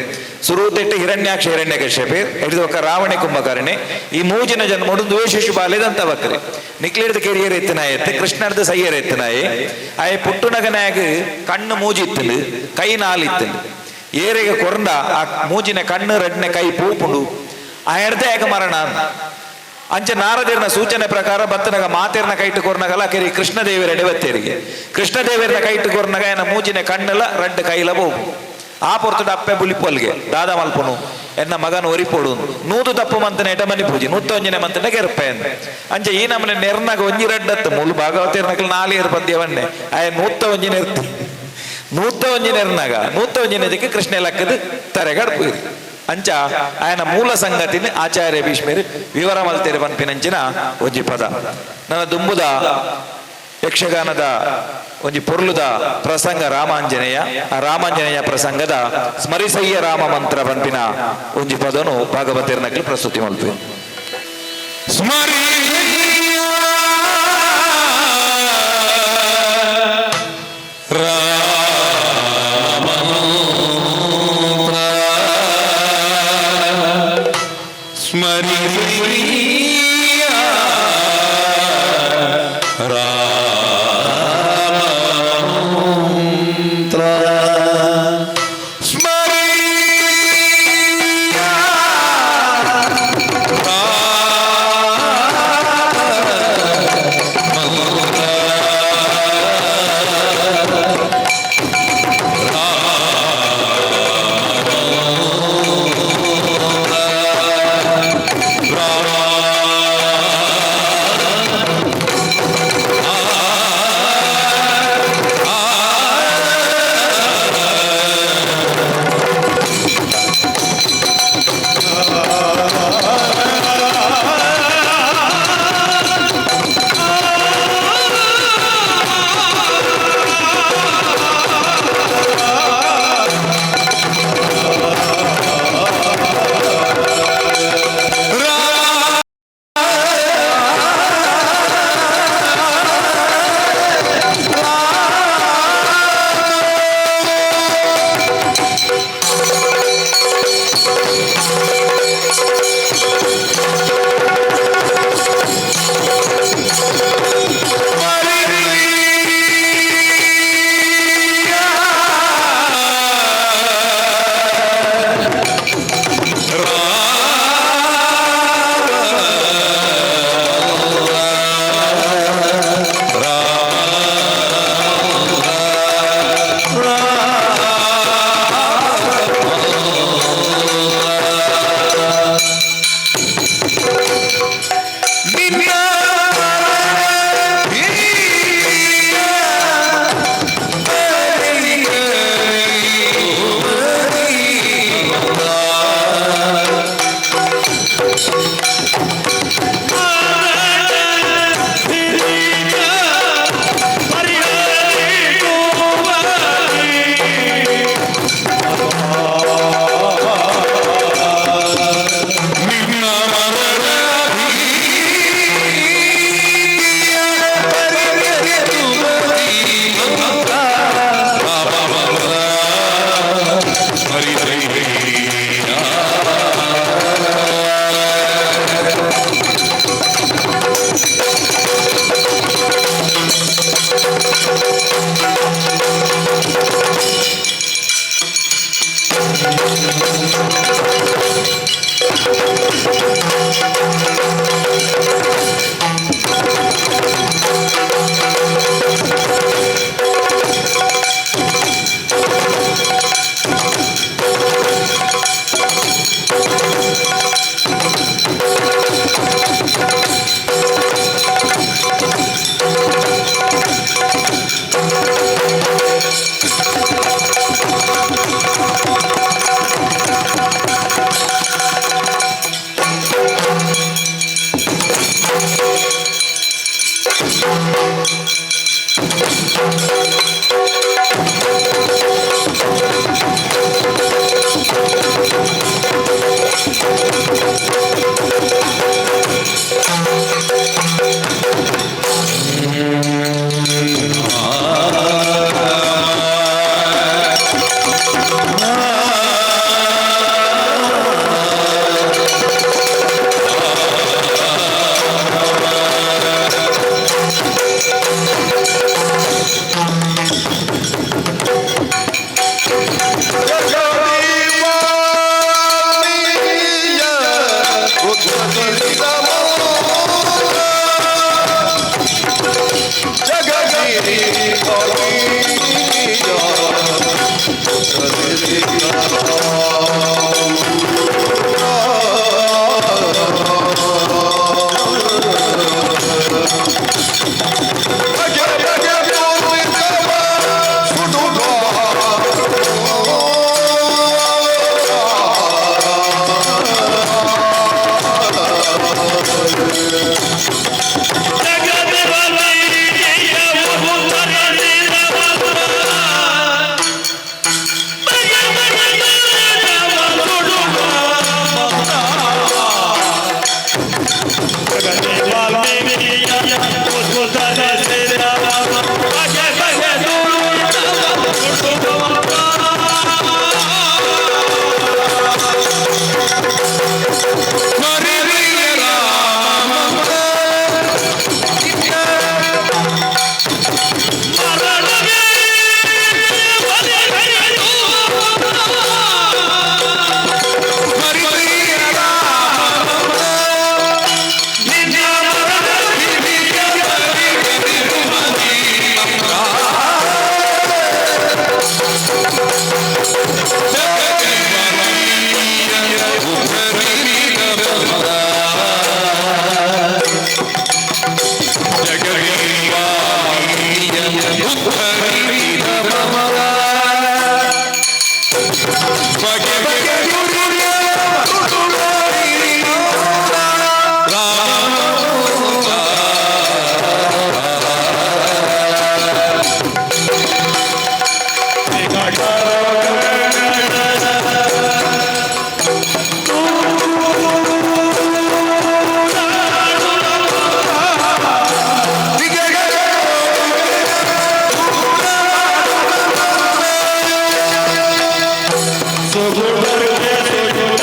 ಸುರೂತೆಟ್ಟು ಹಿರಣ್ಯಾಕ್ಷ ಹಿರಣ್ಯಕಶ್ಯಪೆ ಹಿಡಿದು ಒಕ್ಕ ರಾವಣೆ ಕುಂಭಕರ್ಣೆ ಈ ಮೂಜಿನ ಜನ್ಮೋಡು ದ್ವೇ ಶಿಶುಪಾಲಿದಂತ ವಕ್ರೆ. ನಿಕ್ಲಿಡ್ದ ಕೆರಿಯರ್ ಎತ್ತನಾಯತ್ತೆ ಕೃಷ್ಣರ್ದ ಸಯ್ಯರ್ ಎತ್ತನಾಯೆ. ಆಯೆ ಪುಟ್ಟುನಗನಾಗ ಕಣ್ಣು ಮೂಜಿತ್ತಂಡು ಕೈ ನಾಲಿತ್ತಂಡು ಏರೆಗೆ ಕೊರಂಡ ಆ ಮೂಜಿನ ಕಣ್ಣು ರಡ್ನೆ ಕೈ ಪೂಪುಂಡು ಆ ಎಡ್ದೆ ಯಾಕ ಮರಣ. ಅಂಚೆ ನಾರದಿರ್ನ ಸೂಚನೆ ಪ್ರಕಾರ ಬತ್ತನಗ ಮಾತೆರ್ನ ಕೈಟು ಕೊರ್ನಗಲ ಕೆರಿ ಕೃಷ್ಣದೇವರ ಬತ್ತೇರಿಗೆ ಕೃಷ್ಣದೇವರನ ಕೈಟು ಕೊರ್ನಗ ಏನ ಮೂಜಿನ ಕಣ್ಣೆಲ್ಲ ರಡ್ಡ ಕೈಲ ಬೋವು. ಆ ಪೊರ್ತುಡು ಅಪ್ಪೆ ಬುಲಿಪೊಲ್ಗೆ ದಾದ ಮಲ್ಪುನು ಎನ್ನ ಮಗನ ಒರಿಪೊಡು ನೂದು ತಪ್ಪು ಮಂತನ ಎಟ ಮನಿ ಪೂಜಿ ನೂತ್ತೊಂಜಿನ ಮಂತನ ಕೆರ್ಪೆ ಅಂಚೆ ಈ ನಮ್ಮನೆ ನೆರ್ನಗ ಒಂಜಿ ರಡ್ಡತ್ತು ಮೂಲು ಭಾಗವತಿರ್ನಕಲ್ ನಾಲಿಯರ್ ಪದ್ಯವನ್ನೇ ಆಯ ನೂತ್ತ ಒಂಜಿ ನೆರ್ತಿ ನೂತ್ತ ಒಂಜಿ ನೆರ್ನಗ ನೂತ್ತ ಒಂಜಿನದಕ್ಕೆ ಕೃಷ್ಣ ಲಕ್ಕದ ತರೆಗಡ್ಪು ಅಂಚ ಆಯನ ಮೂಲ ಸಂಗತಿನ ಆಚಾರ್ಯ ಭೀಷ್ಮರು ವಿವರ ಮಲ್ತೇರೆ ಪನ್ಪಿನಂಚಿನ ಒಂಜಿ ಪದ. ನನ್ನ ದುಂಬುದ ಯಕ್ಷಗಾನದ ಒಂಜಿ ಪೊರ್ಲುದ ಪ್ರಸಂಗ ರಾಮಾಂಜನೇಯ. ಆ ರಾಮಾಂಜನೇಯ ಪ್ರಸಂಗದ ಸ್ಮರಿಸಯ್ಯ ರಾಮ ಮಂತ್ರ ಪನ್ಪಿನ ಒಂಜಿ ಪದನು ಭಾಗವತಿರ್ನಕ್ಲು ಪ್ರಸ್ತುತಿ ಮಲ್ಪಿ. ಸ್ಮರಿಸಯ್ಯ ರಾಮ ಮಂತ್ರ, ಸ್ಮರಿಸಯ್ಯ ರಾಮ ಮಂತ್ರ, ಸ್ಮರಿಸಯ್ಯ ರಾಮ ಸುಗುಣಕ್ಕೆ ಸುಗುಣ.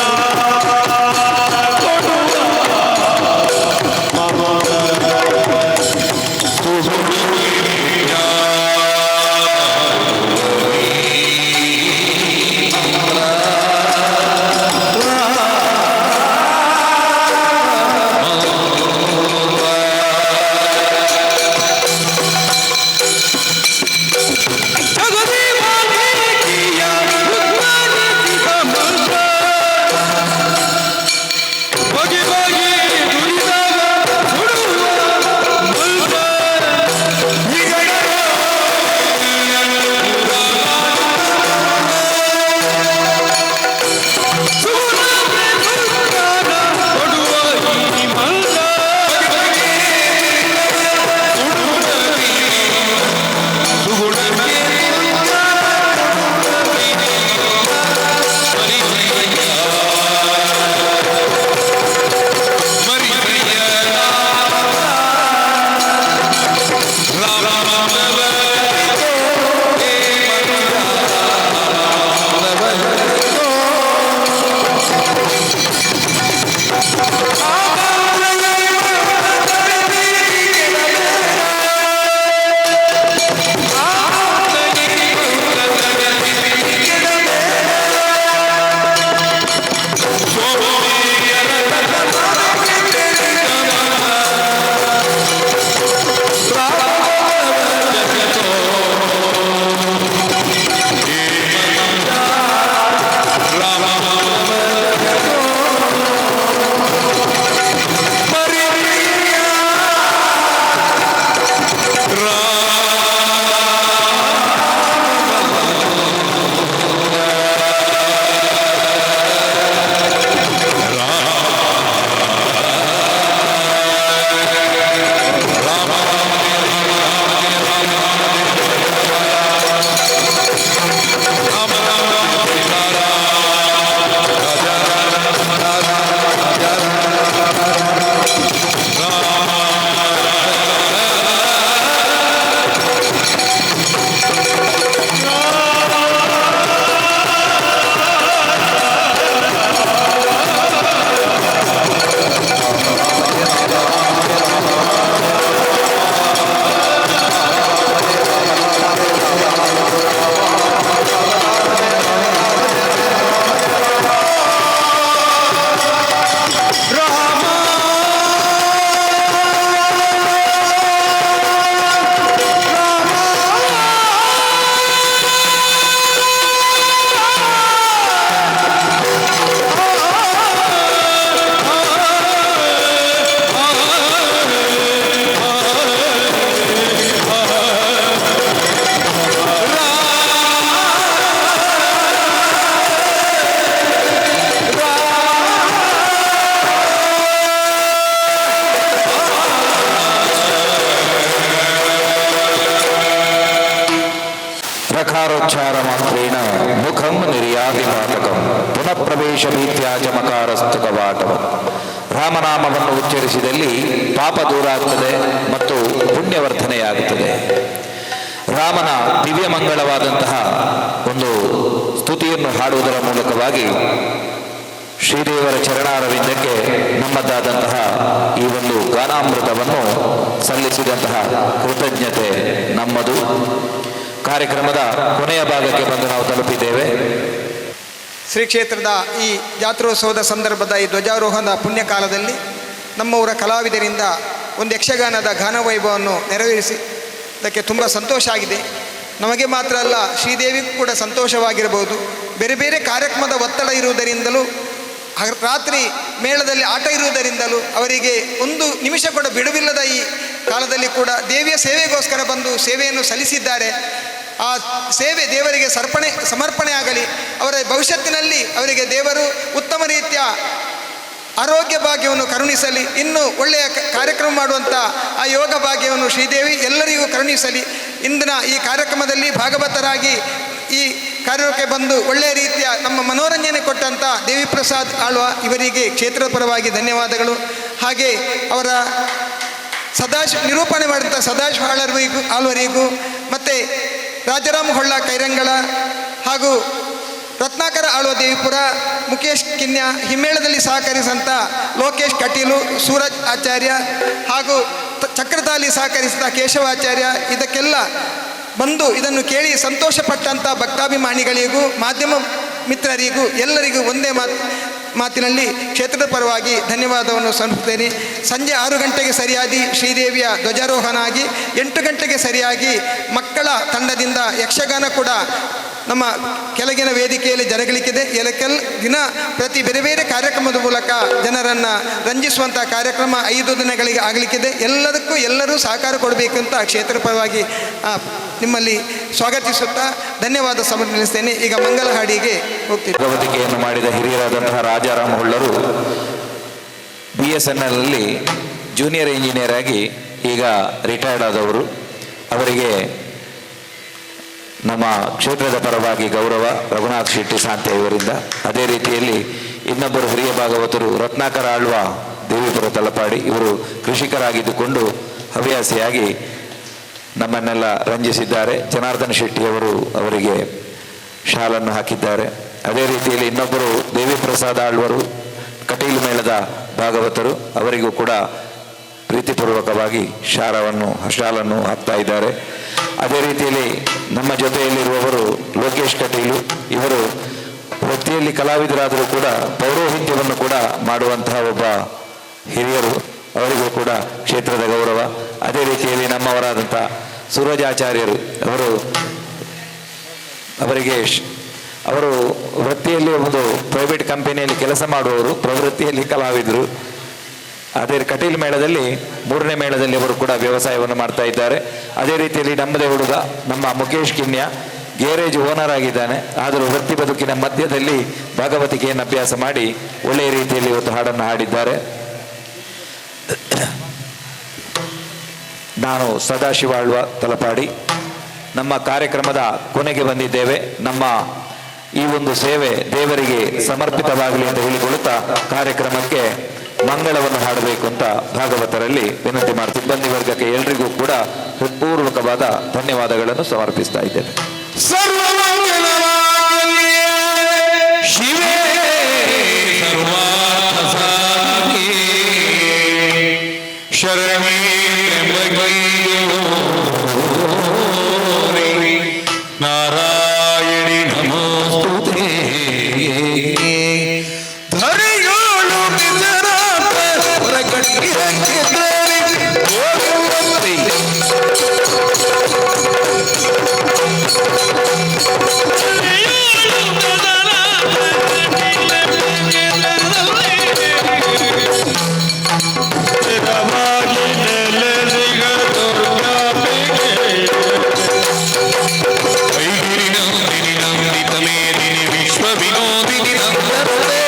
ಪುನಃ ಪ್ರವೇಶ ಭೀತ್ಯಾ ಚಮಕಾರಸ್ತು ಕವಾಟವ. ರಾಮನಾಮವನ್ನು ಉಚ್ಚರಿಸಿದಲ್ಲಿ ಪಾಪ ದೂರ ಆಗ್ತದೆ ಮತ್ತು ಪುಣ್ಯವರ್ಧನೆಯಾಗುತ್ತದೆ. ರಾಮನ ದಿವ್ಯ ಮಂಗಳವಾದಂತಹ ಒಂದು ಸ್ತುತಿಯನ್ನು ಹಾಡುವುದರ ಮೂಲಕವಾಗಿ ಶ್ರೀದೇವರ ಚರಣಾರವಿಂದಕ್ಕೆ ನಮ್ಮದಾದಂತಹ ಈ ಒಂದು ಗಾನಾಮೃತವನ್ನು ಸಲ್ಲಿಸಿದಂತಹ ಕೃತಜ್ಞತೆ ನಮ್ಮದು. ಕಾರ್ಯಕ್ರಮದ ಕೊನೆಯ ಭಾಗಕ್ಕೆ ಬಂದು ನಾವು ತಲುಪಿದ್ದೇವೆ. ಶ್ರೀ ಕ್ಷೇತ್ರದ ಈ ಜಾತ್ರೋತ್ಸವದ ಸಂದರ್ಭದ ಈ ಧ್ವಜಾರೋಹಣದ ಪುಣ್ಯಕಾಲದಲ್ಲಿ ನಮ್ಮೂರ ಕಲಾವಿದರಿಂದ ಒಂದು ಯಕ್ಷಗಾನದ ಗಾನವೈಭವವನ್ನು ನೆರವೇರಿಸಿ ಅದಕ್ಕೆ ತುಂಬ ಸಂತೋಷ ಆಗಿದೆ. ನಮಗೆ ಮಾತ್ರ ಅಲ್ಲ, ಶ್ರೀದೇವಿಗೂ ಕೂಡ ಸಂತೋಷವಾಗಿರಬಹುದು. ಬೇರೆ ಬೇರೆ ಕಾರ್ಯಕ್ರಮದ ಒತ್ತಡ ಇರುವುದರಿಂದಲೂ, ರಾತ್ರಿ ಮೇಳದಲ್ಲಿ ಆಟ ಇರುವುದರಿಂದಲೂ ಅವರಿಗೆ ಒಂದು ನಿಮಿಷ ಕೂಡ ಬಿಡುವಿಲ್ಲದ ಈ ಕಾಲದಲ್ಲಿ ಕೂಡ ದೇವಿಯ ಸೇವೆಗೋಸ್ಕರ ಬಂದು ಸೇವೆಯನ್ನು ಸಲ್ಲಿಸಿದ್ದಾರೆ. ಆ ಸೇವೆ ದೇವರಿಗೆ ಸಮರ್ಪಣೆ ಆಗಲಿ. ಅವರ ಭವಿಷ್ಯತ್ತಿನಲ್ಲಿ ಅವರಿಗೆ ದೇವರು ಉತ್ತಮ ರೀತಿಯ ಆರೋಗ್ಯ ಭಾಗ್ಯವನ್ನು ಕರುಣಿಸಲಿ. ಇನ್ನೂ ಒಳ್ಳೆಯ ಕಾರ್ಯಕ್ರಮ ಮಾಡುವಂಥ ಆ ಯೋಗ ಭಾಗ್ಯವನ್ನು ಶ್ರೀದೇವಿ ಎಲ್ಲರಿಗೂ ಕರುಣಿಸಲಿ. ಇಂದಿನ ಈ ಕಾರ್ಯಕ್ರಮದಲ್ಲಿ ಭಾಗವತರಾಗಿ ಈ ಕಾರ್ಯಕ್ಕೆ ಬಂದು ಒಳ್ಳೆಯ ರೀತಿಯ ನಮ್ಮ ಮನೋರಂಜನೆ ಕೊಟ್ಟಂಥ ದೇವಿಪ್ರಸಾದ್ ಆಳ್ವ ಇವರಿಗೆ ಕ್ಷೇತ್ರದ ಪರವಾಗಿ ಧನ್ಯವಾದಗಳು. ಹಾಗೆ ಅವರ ಸದಾಶಿವ ನಿರೂಪಣೆ ಮಾಡಿದಂಥ ಸದಾಶಿವ ಆಳ್ವರಿಗೂ ಮತ್ತು ರಾಜಾರಾಮ್ ಹೊಳ್ಳ ಕೈರಂಗಳ ಹಾಗೂ ರತ್ನಾಕರ ಆಳ್ವ ದೇವಿಪುರ, ಮುಖೇಶ್ ಕಿನ್ಯಾ, ಹಿಮ್ಮೇಳದಲ್ಲಿ ಸಹಕರಿಸಿದಂಥ ಲೋಕೇಶ್ ಕಟೀಲು, ಸೂರಜ್ ಆಚಾರ್ಯ ಹಾಗೂ ಚಕ್ರತಾಲಿ ಸಹಕರಿಸಿದ ಕೇಶವಾಚಾರ್ಯ, ಇದಕ್ಕೆಲ್ಲ ಬಂದು ಇದನ್ನು ಕೇಳಿ ಸಂತೋಷಪಟ್ಟಂಥ ಭಕ್ತಾಭಿಮಾನಿಗಳಿಗೂ ಮಾಧ್ಯಮ ಮಿತ್ರರಿಗೂ ಎಲ್ಲರಿಗೂ ಒಂದೇ ಮಾತಿನಲ್ಲಿ ಕ್ಷೇತ್ರದ ಪರವಾಗಿ ಧನ್ಯವಾದವನ್ನು ಸಲ್ಲಿಸುತ್ತೇನೆ. ಸಂಜೆ 6 ಗಂಟೆಗೆ ಸರಿಯಾಗಿ ಶ್ರೀದೇವಿಯ ಧ್ವಜಾರೋಹಣ ಆಗಿ 8 ಗಂಟೆಗೆ ಸರಿಯಾಗಿ ಮಕ್ಕಳ ತಂಡದಿಂದ ಯಕ್ಷಗಾನ ಕೂಡ ನಮ್ಮ ಕೆಳಗಿನ ವೇದಿಕೆಯಲ್ಲಿ ಜರುಗಲಿಕ್ಕಿದೆ. ಎಲಕೆಲ್ ದಿನ ಪ್ರತಿ ಬೇರೆ ಬೇರೆ ಕಾರ್ಯಕ್ರಮದ ಮೂಲಕ ಜನರನ್ನು ರಂಜಿಸುವಂಥ ಕಾರ್ಯಕ್ರಮ 5 ದಿನಗಳಿಗೆ ಆಗಲಿಕ್ಕಿದೆ. ಎಲ್ಲದಕ್ಕೂ ಎಲ್ಲರೂ ಸಹಕಾರ ಕೊಡಬೇಕು ಅಂತ ಕ್ಷೇತ್ರ ಪರವಾಗಿ ನಿಮ್ಮಲ್ಲಿ ಸ್ವಾಗತಿಸುತ್ತಾ ಧನ್ಯವಾದ ಸಮರ್ಪಿಸ್ತೇನೆ. ಈಗ ಮಂಗಲ ಹಾಡಿಗೆ ಹೋಗ್ತೀನಿ. ಭಗವತಿಕೆಯನ್ನು ಮಾಡಿದ ಹಿರಿಯರಾದಂತಹ ರಾಜಾರಾಮ್ ಹೊಳ್ಳರು BSNL ಅಲ್ಲಿ ಜೂನಿಯರ್ ಇಂಜಿನಿಯರ್ ಆಗಿ ಈಗ ರಿಟೈರ್ಡ್ ಆದವರು. ಅವರಿಗೆ ನಮ್ಮ ಕ್ಷೇತ್ರದ ಪರವಾಗಿ ಗೌರವ ರಘುನಾಥ್ ಶೆಟ್ಟಿ ಸಾಂತೆ ಇವರಿಂದ. ಅದೇ ರೀತಿಯಲ್ಲಿ ಇನ್ನೊಬ್ಬರು ಹಿರಿಯ ಭಾಗವತರು ರತ್ನಾಕರ ಆಳ್ವ ದೇವಿಪುರ ತಲಪಾಡಿ, ಇವರು ಕೃಷಿಕರಾಗಿದ್ದುಕೊಂಡು ಹವ್ಯಾಸಿಯಾಗಿ ನಮ್ಮನ್ನೆಲ್ಲ ರಂಜಿಸಿದ್ದಾರೆ. ಜನಾರ್ದನ ಶೆಟ್ಟಿಯವರು ಅವರಿಗೆ ಶಾಲನ್ನು ಹಾಕಿದ್ದಾರೆ. ಅದೇ ರೀತಿಯಲ್ಲಿ ಇನ್ನೊಬ್ಬರು ದೇವಿಪ್ರಸಾದ ಆಳ್ವರು ಕಟೀಲು ಮೇಳದ ಭಾಗವತರು, ಅವರಿಗೂ ಕೂಡ ಪ್ರೀತಿಪೂರ್ವಕವಾಗಿ ಶಾಲನ್ನು ಹಾಕ್ತಾ ಇದ್ದಾರೆ. ಅದೇ ರೀತಿಯಲ್ಲಿ ನಮ್ಮ ಜೊತೆಯಲ್ಲಿರುವವರು ಲೋಕೇಶ್ ಕಟೀಲು, ಇವರು ವೃತ್ತಿಯಲ್ಲಿ ಕಲಾವಿದರಾದರೂ ಕೂಡ ಪೌರೋಹಿತ್ಯವನ್ನು ಕೂಡ ಮಾಡುವಂತಹ ಒಬ್ಬ ಹಿರಿಯರು, ಅವರಿಗೂ ಕೂಡ ಕ್ಷೇತ್ರದ ಗೌರವ. ಅದೇ ರೀತಿಯಲ್ಲಿ ನಮ್ಮವರಾದಂಥ ಸೂರಜಾಚಾರ್ಯರು, ಅವರು ವೃತ್ತಿಯಲ್ಲಿ ಒಂದು ಪ್ರೈವೇಟ್ ಕಂಪನಿಯಲ್ಲಿ ಕೆಲಸ ಮಾಡುವವರು, ಪ್ರವೃತ್ತಿಯಲ್ಲಿ ಕಲಾವಿದರು. ಅದೇ ಕಟೀಲ್ ಮೇಳದಲ್ಲಿ 3ನೇ ಮೇಳದಲ್ಲಿ ಅವರು ಕೂಡ ವ್ಯವಸಾಯವನ್ನು ಮಾಡ್ತಾ ಇದ್ದಾರೆ. ಅದೇ ರೀತಿಯಲ್ಲಿ ನಮ್ಮದೇ ಹುಡುಗ ನಮ್ಮ ಮುಖೇಶ್ ಕಿನ್ಯಾ ಗ್ಯಾರೇಜ್ ಓನರ್ ಆಗಿದ್ದಾನೆ. ಆದರೂ ವೃತ್ತಿ ಬದುಕಿನ ಮಧ್ಯದಲ್ಲಿ ಭಾಗವತಿಕೆಯನ್ನು ಅಭ್ಯಾಸ ಮಾಡಿ ಒಳ್ಳೆಯ ರೀತಿಯಲ್ಲಿ ಇವತ್ತು ಹಾಡನ್ನು ಹಾಡಿದ್ದಾರೆ. ನಾನು ಸದಾಶಿವ ಆಳ್ವ ತಲಪಾಡಿ. ನಮ್ಮ ಕಾರ್ಯಕ್ರಮದ ಕೊನೆಗೆ ಬಂದಿದ್ದೇವೆ. ನಮ್ಮ ಈ ಒಂದು ಸೇವೆ ದೇವರಿಗೆ ಸಮರ್ಪಿತವಾಗಲಿ ಎಂದು ಹೇಳಿಕೊಳ್ಳುತ್ತಾ ಕಾರ್ಯಕ್ರಮಕ್ಕೆ ಮಂಗಳವನ್ನು ಹಾಡಬೇಕು ಅಂತ ಭಾಗವತರಲ್ಲಿ ವಿನಂತಿ ಮಾಡಿ ಸಿಬ್ಬಂದಿ ವರ್ಗಕ್ಕೆ ಎಲ್ರಿಗೂ ಕೂಡ ಹೃತ್ಪೂರ್ವಕವಾದ ಧನ್ಯವಾದಗಳನ್ನು ಸಮರ್ಪಿಸ್ತಾ ಇದ್ದೇನೆ. ಶಿವೇ ಸರ್ವಾರ್ಥ ಶರಣೇ ನಾರಾಯಣಿ ನಮೋಸ್ತುತೇ. ಧರೆಯೋಳು ಬಿಜರಾತ ಹೊರಗಟ್ಟಿರಕ್ಕಿದ್ದಾರೆ ಹೋಗುವಂತೆ. ಸ್ಥಿರವಾಗಿ ನೆಲೆಸಿಗ ದುರ್ಗಾಂಬಿಕೆ. ಐಗಿರಿ ನಂದಿನಿ ನಂದಿತ ಮೇದಿನಿ ವಿಶ್ವ ವಿನೋದಿನಿ ನಂದನುತೆ.